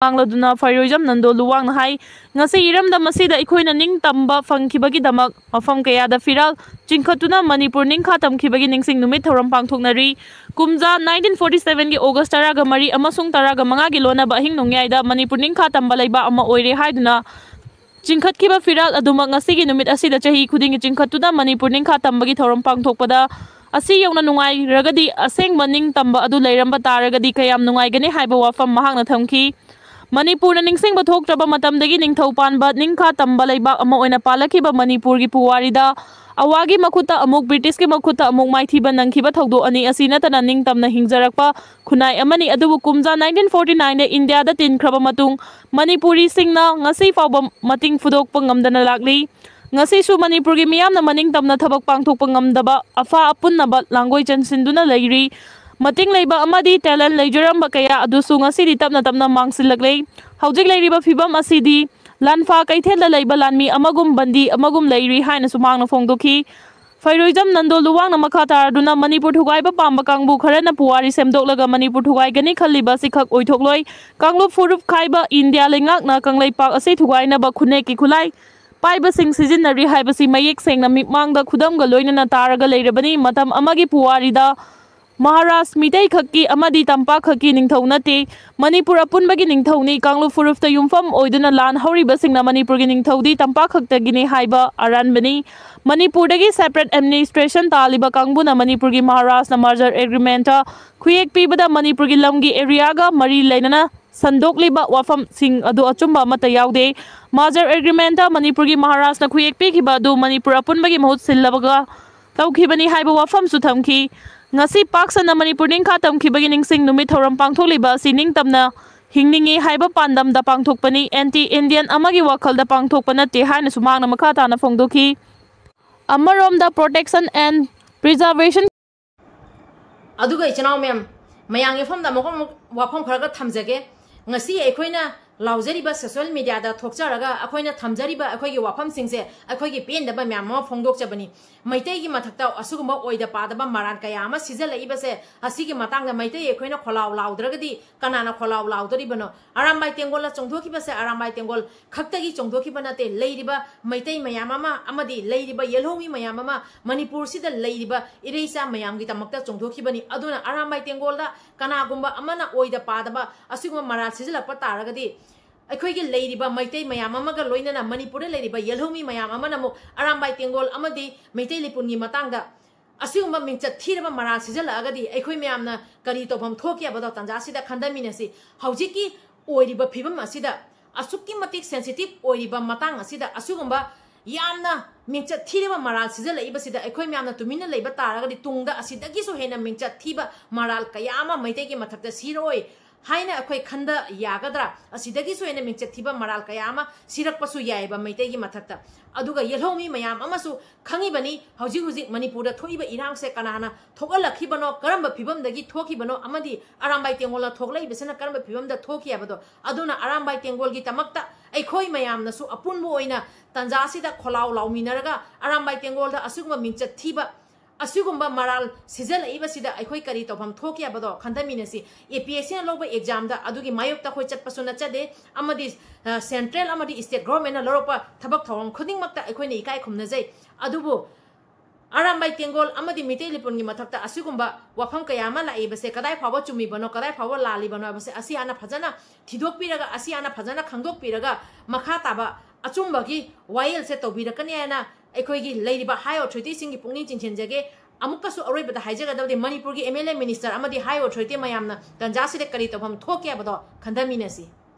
ꯋꯥꯡꯂꯗꯨꯅ ꯐꯩꯔꯣꯏꯖꯝ ꯅꯟꯗꯣ ꯂꯨꯋꯥꯡꯅ ꯍꯥꯏ, ꯉꯁꯤ ꯏꯔꯝꯗꯝ ꯑꯁꯤꯗ ꯑꯩꯈꯣꯏꯅ ꯅꯤꯡꯇꯝꯕ ꯐꯪꯈꯤꯕꯒꯤꯗꯃꯛ ꯃꯐꯝ ꯀꯌꯥꯗ ꯐꯤꯔꯥꯜ ꯆꯤꯡꯈꯠꯇꯨꯅ ꯃꯅꯤꯄꯨꯔ ꯅꯤꯡꯈꯥ ꯇꯝꯈꯤꯕꯒꯤ ꯅꯤꯡꯁꯤꯡ ꯅꯨꯃꯤꯠ ꯊꯧꯔꯝ ꯄꯥꯡꯊꯣꯛꯅꯔꯤ꯫ ꯀꯨꯝꯖꯥ nineteen forty seven ꯒꯤ August ꯇꯔꯥꯒ ꯃꯔꯤ ꯑꯃꯁꯨꯡ ꯇꯔꯥꯒ ꯃꯉꯥꯒꯤ ꯂꯣꯟꯅꯕ ꯑꯍꯤꯡ ꯅꯣꯡꯌꯥꯏꯗ ꯃꯅꯤꯄꯨꯔ ꯅꯤꯡꯈꯥ ꯇꯝꯕ ꯂꯩꯕꯥꯛ ꯑꯃ ꯑꯣꯏꯔꯦ ꯍꯥꯏꯗꯨꯅ ꯆꯤꯡꯈꯠꯈꯤꯕ ꯐꯤꯔꯥꯜ ꯑꯗꯨꯃꯛ ꯉꯁꯤꯒꯤ ꯅꯨꯃꯤꯠ ꯑꯁꯤꯗ ꯆꯍꯤ ꯈꯨꯗꯤꯡꯒꯤ ꯆꯤꯡꯈꯠꯇꯨꯅ ꯃꯅꯤꯄꯨꯔ ꯅꯤꯡꯈꯥ ꯇꯝꯕꯒꯤ ꯊꯧꯔꯝ ꯄꯥꯡꯊꯣꯛꯄꯗ ꯑꯁꯤ ꯌꯧꯅ ꯅꯨꯡꯉꯥꯏꯔꯒꯗꯤ, ꯑꯁꯦꯡꯕ ꯅꯤꯡꯇꯝꯕ ꯑꯗꯨ ꯂꯩꯔꯝꯕ ꯇꯥꯔꯒꯗꯤ ꯀꯌꯥꯝ ꯅꯨꯡꯉꯥꯏꯒꯅꯤ ꯍꯥꯏꯕ ꯋꯥꯐꯝ ꯃꯍꯥꯛꯅ ꯊꯝꯈꯤ꯫ ꯃꯅꯤꯄꯨꯔꯅ ꯅꯤꯡꯁꯤꯡꯕ ꯊꯣꯛꯇ꯭ꯔꯕ ꯃꯇꯝꯗꯒꯤ ꯅꯤꯡꯊꯧ ꯄꯥꯟꯕ ꯅꯤꯡꯈꯥ ꯇꯝꯕ ꯂꯩꯕꯥꯛ ꯑꯃ ꯑꯣꯏꯅ ꯄꯥꯜꯂꯛꯈꯤꯕ ꯃꯅꯤꯄꯨꯔꯒꯤ ꯄꯨꯋꯥꯔꯤꯗ ꯑꯋꯥꯒꯤ ꯃꯈꯨꯠꯇ ꯑꯃꯨꯛ ꯕ꯭ꯔꯤꯇꯤꯁꯀꯤ ꯃꯈꯨꯠꯇ ꯑꯃꯨꯛ ꯃꯥꯏꯊꯤꯕ ꯅꯪꯈꯤꯕ ꯊꯧꯗꯣꯛ ꯑꯅꯤ ꯑꯁꯤ ꯅꯠꯇꯅ ꯅꯤꯡꯇꯝꯅ ꯍꯤꯡꯖꯔꯛꯄ ꯈꯨꯟꯅꯥꯏ ꯑꯃꯅꯤ꯫ ꯑꯗꯨꯕꯨ ꯀꯨꯝꯖꯥ nineteen forty nine ꯗ ꯏꯟꯗꯤꯌꯥꯗ ꯇꯤꯟꯈ꯭ꯔꯕ ꯃꯇꯨꯡ ꯃꯅꯤꯄꯨꯔꯤꯁꯤꯡꯅ ꯉꯁꯤ ꯐꯥꯎꯕ ꯃꯇꯤꯡ ꯐꯨꯗꯣꯛꯄ ꯉꯝꯗꯅ ꯂꯥꯛꯂꯤ꯫ ꯉꯁꯤꯁꯨ ꯃꯅꯤꯄꯨꯔꯒꯤ ꯃꯤꯌꯥꯝꯅ ꯃꯅꯤꯡ ꯇꯝꯅ ꯊꯕꯛ ꯄꯥꯡꯊꯣꯛꯄ ꯉꯝꯗꯕ, ꯑꯐꯥ ꯑꯄꯨꯟꯅꯕ ꯂꯥꯡꯒꯣꯏ ꯆꯟꯁꯤꯟꯗꯨꯅ ꯂꯩꯔꯤ꯫ ꯃꯇꯤꯡ ꯂꯩꯕ ꯑꯃꯗꯤ talent ꯂꯩꯖꯔꯝꯕ ꯀꯌꯥ ꯑꯗꯨꯁꯨ ꯉꯁꯤꯗꯤ ꯇꯞꯅ ꯇꯞꯅ ꯃꯥꯡꯁꯤꯜꯂꯛꯂꯦ꯫ ꯍꯧꯖꯤꯛ ꯂꯩꯔꯤꯕ ꯐꯤꯕꯝ ꯑꯁꯤꯗꯤ ꯂꯥꯟꯐꯥ ꯀꯩꯊꯦꯜꯗ ꯂꯩꯕ ꯂꯥꯟꯃꯤ ꯑꯃꯒꯨꯝ ꯕꯟꯗꯤ ꯑꯃꯒꯨꯝ ꯂꯩꯔꯤ ꯍꯥꯏꯅꯁꯨ ꯃꯍꯥꯛꯅ ꯐꯣꯡꯗꯣꯛꯈꯤ꯫ ꯐꯩꯔꯣꯏꯖꯝ ꯅꯟꯗꯣ ꯂꯨꯋꯥꯡꯅ ꯃꯈꯥ ꯇꯥꯔꯗꯨꯅ ꯃꯅꯤꯄꯨꯔ ꯊꯨꯒꯥꯏꯕ ꯄꯥꯝꯕ ꯀꯥꯡꯕꯨ ꯈꯔꯅ ꯄꯨꯋꯥꯔꯤ ꯁꯦꯝꯗꯣꯛꯂꯒ ꯃꯅꯤꯄꯨꯔ ꯊꯨꯒꯥꯏꯒꯅꯤ ꯈꯜꯂꯤꯕ ꯑꯁꯤ ꯈꯛ ꯑꯣꯏꯊꯣꯛꯂꯣꯏ꯫ ꯀꯥꯡꯂꯨꯞ ꯐꯨꯔꯨꯞ ꯈꯥꯏꯕ ꯏꯟꯗꯤꯌꯥ ꯂꯩꯉꯥꯛꯅ ꯀꯪꯂꯩꯄꯥꯛ ꯑꯁꯤ ꯊꯨꯒꯥꯏꯅꯕ ꯈꯨꯠꯅꯦꯛꯀꯤ ꯈꯨꯠꯂꯥꯏ ꯄꯥꯏꯕꯁꯤꯡ ꯁꯤꯖꯤꯟꯅꯔꯤ ꯍꯥꯏꯕꯁꯤ ꯃꯌꯦꯛ ꯁꯦꯡꯅ ꯃꯤꯠꯃꯥꯡꯗ ꯈꯨꯗꯝꯒ ꯂꯣꯏꯅꯅ ꯇꯥꯔꯒ ꯂꯩꯔꯕꯅꯤ꯫ ꯃꯇꯝ ꯑꯃꯒꯤ ꯄꯨꯋꯥꯔꯤꯗ ꯃꯍꯥꯔꯥꯖ ꯃꯤꯇꯩ ꯈꯛꯀꯤ ꯑꯃꯗꯤ ꯇꯝꯄꯥꯛ ꯈꯛꯀꯤ ꯅꯤꯡꯊꯧ ꯅꯠꯇꯦ, ꯃꯅꯤꯄꯨꯔ ꯑꯄꯨꯟꯕꯒꯤ ꯅꯤꯡꯊꯧꯅꯤ꯫ ꯀꯥꯡꯂꯨꯞ ꯐꯨꯔꯨꯞꯇ ꯌꯨꯝꯐꯝ ꯑꯣꯏꯗꯨꯅ ꯂꯥꯟ ꯍꯧꯔꯤꯕꯁꯤꯡꯅ ꯃꯅꯤꯄꯨꯔꯒꯤ ꯅꯤꯡꯊꯧꯗꯤ ꯇꯝꯄꯥꯛ ꯈꯛꯇꯒꯤꯅꯤ ꯍꯥꯏꯕ ꯑꯔꯥꯟꯕꯅꯤ꯫ ꯃꯅꯤꯄꯨꯔꯗꯒꯤ separate administration ꯇꯥꯜꯂꯤꯕ ꯀꯥꯡꯕꯨꯅ ꯃꯅꯤꯄꯨꯔꯒꯤ ꯃꯍꯥꯔꯥꯖꯅ merger agreement ꯈꯨꯌꯦꯛ ꯄꯤꯕꯗ ꯃꯅꯤꯄꯨꯔꯒꯤ ꯂꯝꯒꯤ areaꯒ ꯃꯔꯤ ꯂꯩꯅꯅ ꯁꯟꯗꯣꯛꯂꯤꯕ ꯋꯥꯐꯝꯁꯤꯡ ꯑꯗꯨ ꯑꯆꯨꯝꯕ ꯑꯃꯠꯇ ꯌꯥꯎꯗꯦ꯫ Merger agreement ꯃꯅꯤꯄꯨꯔꯒꯤ ꯃꯍꯥꯔꯥꯖꯅ ꯈꯨꯌꯦꯛ ꯄꯤꯈꯤꯕ ꯑꯗꯨ ꯃꯅꯤꯄꯨꯔ ꯑꯄꯨꯟꯕꯒꯤ ꯃꯍꯨꯠ ꯁꯤꯜꯂꯕꯒ ꯇꯧꯈꯤꯕꯅꯤ ꯍꯥꯏꯕ ꯋꯥꯐꯝꯁꯨ ꯊꯝꯈꯤ꯫ ꯉꯁꯤ ꯄꯥꯛ ꯁꯟꯅ ꯃꯅꯤꯄꯨꯔ ꯅꯤꯡꯈꯥ ꯇꯝꯈꯤꯕꯒꯤ ꯅꯤꯡꯁꯤꯡ ꯅꯨꯃꯤꯠ ꯊꯧꯔꯝ ꯄꯥꯡꯊꯣꯛꯂꯤꯕ ꯑꯁꯤ ꯅꯤꯡꯇꯝꯅ ꯍꯤꯡꯅꯤꯡꯏ ꯍꯥꯏꯕ ꯄꯥꯟꯗꯝꯗ ꯄꯥꯡꯊꯣꯛꯄꯅꯤ, anti Indian ꯑꯃꯒꯤ ꯋꯥꯈꯜꯗ ꯄꯥꯡꯊꯣꯛꯄ ꯅꯠꯇꯦ ꯍꯥꯏꯅꯁꯨ ꯃꯍꯥꯛꯅ ꯃꯈꯥ ꯇꯥꯅ ꯐꯣꯡꯗꯣꯛꯈꯤ꯫ ꯑꯃꯔꯣꯝꯗ protection and preservation ꯑꯗꯨꯒ ꯏꯆꯤꯟ ꯏꯅꯥꯎ ꯃꯌꯥꯝ, ꯃꯌꯥꯝꯒꯤ ꯃꯐꯝꯗ ꯑꯃꯨꯛ ꯑꯃꯨꯛ ꯋꯥꯐꯝ ꯈꯔꯒ ꯊꯝꯖꯒꯦ꯫ ꯉꯁꯤ ꯑꯩꯈꯣꯏꯅ ꯂꯥꯎꯖꯔꯤꯕ social mediaꯗ ꯊꯣꯛꯆꯔꯒ ꯑꯩꯈꯣꯏꯅ ꯊꯝꯖꯔꯤꯕ ꯑꯩꯈꯣꯏꯒꯤ ꯋꯥꯐꯝꯁꯤꯡꯁꯦ ꯑꯩꯈꯣꯏꯒꯤ ꯄꯦꯟꯗꯕ ꯃꯌꯥꯝ ꯑꯃ ꯐꯣꯡꯗꯣꯛꯆꯕꯅꯤ꯫ ꯃꯩꯇꯩꯒꯤ ꯃꯊꯛꯇ ꯑꯁꯤꯒꯨꯝꯕ ꯑꯣꯏꯗ ꯄꯥꯗꯕ ꯃꯔꯥꯜ ꯀꯌꯥ ꯑꯃ ꯁꯤꯖꯤꯜꯂꯛꯏꯕꯁꯦ, ꯑꯁꯤꯒꯤ ꯃꯇꯥꯡꯗ ꯃꯩꯇꯩ ꯑꯩꯈꯣꯏꯅ ꯈꯣꯜꯂꯥꯎ ꯂꯥꯎꯗ꯭ꯔꯒꯗꯤ ꯀꯅꯥꯅ ꯈꯣꯜꯂꯥꯎ ꯂꯥꯎꯗꯣꯔꯤꯕꯅꯣ? ꯑꯔꯥꯝꯕꯥꯏ ꯇꯦꯡꯒꯣꯜꯅ ꯆꯣꯡꯊꯣꯛꯈꯤꯕꯁꯦ ꯑꯔꯥꯝꯕꯥꯏ ꯇꯦꯡꯒꯣꯜ ꯈꯛꯇꯒꯤ ꯆꯣꯡꯊꯣꯛꯈꯤꯕ ꯅꯠꯇꯦ, ꯂꯩꯔꯤꯕ ꯃꯩꯇꯩ ꯃꯌꯥꯝ ꯑꯃ ꯑꯃꯗꯤ ꯂꯩꯔꯤꯕ ꯌꯦꯜꯍꯧꯃꯤ ꯃꯌꯥꯝ ꯑꯃ, ꯃꯅꯤꯄꯨꯔꯁꯤꯗ ꯂꯩꯔꯤꯕ ꯏꯔꯩꯆꯥ ꯃꯌꯥꯝꯒꯤꯗꯃꯛꯇ ꯆꯣꯡꯊꯣꯛꯈꯤꯕꯅꯤ꯫ ꯑꯗꯨꯅ ꯑꯔꯥꯝꯕꯥꯏ ꯇꯦꯡꯒꯣꯜꯗ ꯀꯅꯥꯒꯨꯝꯕ ꯑꯃꯅ ꯑꯣꯏꯗ ꯄꯥꯗꯕ ꯑꯁꯤꯒꯨꯝꯕ ꯃꯔꯥꯜ ꯁꯤꯖꯤꯜꯂꯛꯄ ꯇꯥꯔꯒꯗꯤ, ꯑꯩꯈꯣꯏꯒꯤ ꯂꯩꯔꯤꯕ ꯃꯩꯇꯩ ꯃꯌꯥꯝ ꯑꯃꯒ ꯂꯣꯏꯅꯅ ꯃꯅꯤꯄꯨꯔꯗ ꯂꯩꯔꯤꯕ ꯌꯦꯜꯍꯧꯃꯤ ꯃꯌꯥꯝ ꯑꯃꯅ ꯑꯃꯨꯛ ꯑꯔꯥꯝꯕꯥꯏ ꯇꯦꯡꯒꯣꯜ ꯑꯃꯗꯤ ꯃꯩꯇꯩ ꯂꯤꯄꯨꯟꯒꯤ ꯃꯇꯥꯡꯗ ꯑꯁꯤꯒꯨꯝꯕ ꯃꯤꯡꯆꯠ ꯊꯤꯔꯕ ꯃꯔꯥꯜ ꯁꯤꯖꯤꯜꯂꯛꯑꯒꯗꯤ ꯑꯩꯈꯣꯏ ꯃꯌꯥꯝꯅ ꯀꯔꯤ ꯇꯧꯐꯝ ꯊꯣꯛꯀꯦ ꯍꯥꯏꯕꯗꯣ ꯇꯥꯟꯖꯥꯁꯤꯗ ꯈꯟꯊꯃꯤꯟꯅꯁꯤ꯫ ꯍꯧꯖꯤꯛꯀꯤ ꯑꯣꯏꯔꯤꯕ ꯐꯤꯕꯝ ꯑꯁꯤꯗ, ꯑꯁꯨꯛꯀꯤ ꯃꯇꯤꯛ sensitive ꯑꯣꯏꯔꯤꯕ ꯃꯇꯥꯡ ꯑꯁꯤꯗ ꯑꯁꯤꯒꯨꯝꯕ ꯌꯥꯝꯅ ꯃꯤꯡꯆꯠ ꯊꯤꯔꯕ ꯃꯔꯥꯜ ꯁꯤꯖꯤꯜꯂꯛꯏꯕꯁꯤꯗ ꯑꯩꯈꯣꯏ ꯃꯌꯥꯝꯅ ꯇꯨꯃꯤꯟꯅ ꯂꯩꯕ ꯇꯥꯔꯒꯗꯤ ꯇꯨꯡꯗ ꯑꯁꯤꯗꯒꯤꯁꯨ ꯍꯦꯟꯅ ꯃꯤꯡꯆꯠ ꯊꯤꯕ ꯃꯔꯥꯜ ꯀꯌꯥ ꯑꯃ ꯃꯩꯇꯩꯒꯤ ꯃꯊꯛꯇ ꯁꯤꯔꯛꯑꯣꯏ꯫ ꯍꯥꯏꯅ ꯑꯩꯈꯣꯏ ꯈꯟꯕ ꯌꯥꯒꯗ꯭ꯔꯥ? ꯑꯁꯤꯗꯒꯤꯁꯨ ꯍꯦꯟꯅ ꯃꯤꯡꯆꯠ ꯊꯤꯕ ꯃꯔꯥꯜ ꯀꯌꯥ ꯑꯃ ꯁꯤꯔꯛꯄꯁꯨ ꯌꯥꯏꯑꯕ ꯃꯩꯇꯩꯒꯤ ꯃꯊꯛꯇ꯫ ꯑꯗꯨꯒ ꯌꯦꯜꯍꯧꯃꯤ ꯃꯌꯥꯝ ꯑꯃꯁꯨ ꯈꯪꯉꯤꯕꯅꯤ, ꯍꯧꯖꯤꯛ ꯍꯧꯖꯤꯛ ꯃꯅꯤꯄꯨꯔꯗ ꯊꯣꯛꯏꯕ ꯏꯔꯥꯡꯁꯦ ꯀꯅꯥꯅ ꯊꯣꯛꯍꯜꯂꯛꯈꯤꯕꯅꯣ, ꯀꯔꯝꯕ ꯐꯤꯕꯝꯗꯒꯤ ꯊꯣꯛꯈꯤꯕꯅꯣ, ꯑꯃꯗꯤ ꯑꯔꯥꯝꯕꯥꯏ ꯇꯦꯡꯒꯣꯜꯅ ꯊꯣꯛꯂꯛꯏꯕꯁꯤꯅ ꯀꯔꯝꯕ ꯐꯤꯕꯝꯗ ꯊꯣꯛꯈꯤ ꯍꯥꯏꯕꯗꯣ꯫ ꯑꯗꯨꯅ ꯑꯔꯥꯝꯕꯥꯏ ꯇꯦꯡꯒꯣꯜꯒꯤꯗꯃꯛꯇ ꯑꯩꯈꯣꯏ ꯃꯌꯥꯝꯅꯁꯨ ꯑꯄꯨꯟꯕ ꯑꯣꯏꯅ ꯇꯥꯟꯖꯥ ꯑꯁꯤꯗ ꯈꯣꯜꯂꯥꯎ ꯂꯥꯎꯃꯤꯟꯅꯔꯒ ꯑꯔꯥꯝꯕꯥꯏ ꯇꯦꯡꯒꯣꯜꯗ ꯑꯁꯤꯒꯨꯝꯕ ꯃꯤꯡꯆꯠ ꯊꯤꯕ, ꯑꯁꯤꯒꯨꯝꯕ ꯃꯔꯥꯜ ꯁꯤꯖꯤꯜꯂꯛꯏꯕꯁꯤꯗ ꯑꯩꯈꯣꯏ ꯀꯔꯤ ꯇꯧꯐꯝ ꯊꯣꯛꯈꯤ ꯍꯥꯏꯕꯗꯣ ꯈꯟꯊꯃꯤꯟꯅꯁꯤ꯫ ꯑꯦ ꯄꯤ ꯑꯦꯁ ꯁꯤꯅ ꯂꯧꯕ ꯑꯦꯛꯖꯥꯝꯗ ꯑꯗꯨꯒꯤ ꯃꯥꯌꯣꯛꯇ ꯑꯩꯈꯣꯏ ꯆꯠꯄꯁꯨ ꯅꯠꯆꯗꯦ, ꯑꯃꯗꯤ, ꯑ, ꯁꯦꯟꯇ꯭ꯔꯦꯜ ꯑꯃꯗꯤ ꯁ꯭ꯇꯦꯠ ꯒꯣꯚꯔꯟꯃꯦꯟꯠꯅ ꯂꯧꯔꯛꯄ ꯊꯕꯛ ꯊꯧꯔꯝ ꯈꯨꯗꯤꯡꯃꯛꯇ ꯑꯩꯈꯣꯏꯅ ꯏꯀꯥꯏ ꯈꯨꯝꯅꯖꯩ꯫ ꯑꯗꯨꯕꯨ ꯑꯔꯥꯝꯕꯥꯏ ꯇꯦꯡꯒꯣꯜ ꯑꯃꯗꯤ ꯃꯤꯇꯩ ꯂꯤꯄꯨꯟꯒꯤ ꯃꯊꯛꯇ ꯑꯁꯤꯒꯨꯝꯕ ꯋꯥꯐꯝ ꯀꯌꯥ ꯑꯃ ꯂꯥꯛꯏꯕꯁꯦ ꯀꯗꯥꯏ ꯐꯥꯎꯕ ꯆꯨꯝꯃꯤꯕꯅꯣ, ꯀꯗꯥꯏ ꯐꯥꯎꯕ ꯂꯥꯜꯂꯤꯕꯅꯣ ꯍꯥꯏꯕꯁꯦ ꯑꯁꯤ ꯍꯥꯟꯅ ꯐꯖꯅ ꯊꯤꯗꯣꯛꯄꯤꯔꯒ, ꯑꯁꯤ ꯍꯥꯟꯅ ꯐꯖꯅ ꯈꯪꯗꯣꯛꯄꯤꯔꯒ, ꯃꯈꯥ ꯇꯥꯕ ꯑꯆꯨꯝꯕꯒꯤ ꯋꯥꯌꯦꯜꯁꯦ ꯇꯧꯕꯤꯔꯛꯀꯅꯤ ꯍꯥꯏꯅ ꯑꯩꯈꯣꯏꯒꯤ ꯂꯩꯔꯤꯕ ꯍꯥꯏ ꯑꯣꯊꯣꯔꯤꯇꯤꯁꯤꯡꯒꯤ ꯄꯨꯛꯅꯤꯡ ꯆꯤꯡꯁꯤꯟꯖꯒꯦ꯫ ꯑꯃꯨꯛꯀꯁꯨ ꯑꯔꯣꯏꯕꯗ ꯍꯥꯏꯖꯒꯗꯕꯗꯤ ꯃꯅꯤꯄꯨꯔꯒꯤ ꯑꯦꯝ ꯑꯦꯜ ꯑꯦ, ꯃꯤꯅꯤꯁꯇꯔ ꯑꯃꯗꯤ ꯍꯥꯏ ꯑꯣꯊꯣꯔꯤꯇꯤ ꯃꯌꯥꯝꯅ ꯇꯥꯟꯖꯥꯁꯤꯗ ꯀꯔꯤ ꯇꯧꯐꯝ ꯊꯣꯛꯀꯦ ꯍꯥꯏꯕꯗꯣ ꯈꯟꯊꯃꯤꯟꯅꯁꯤ꯫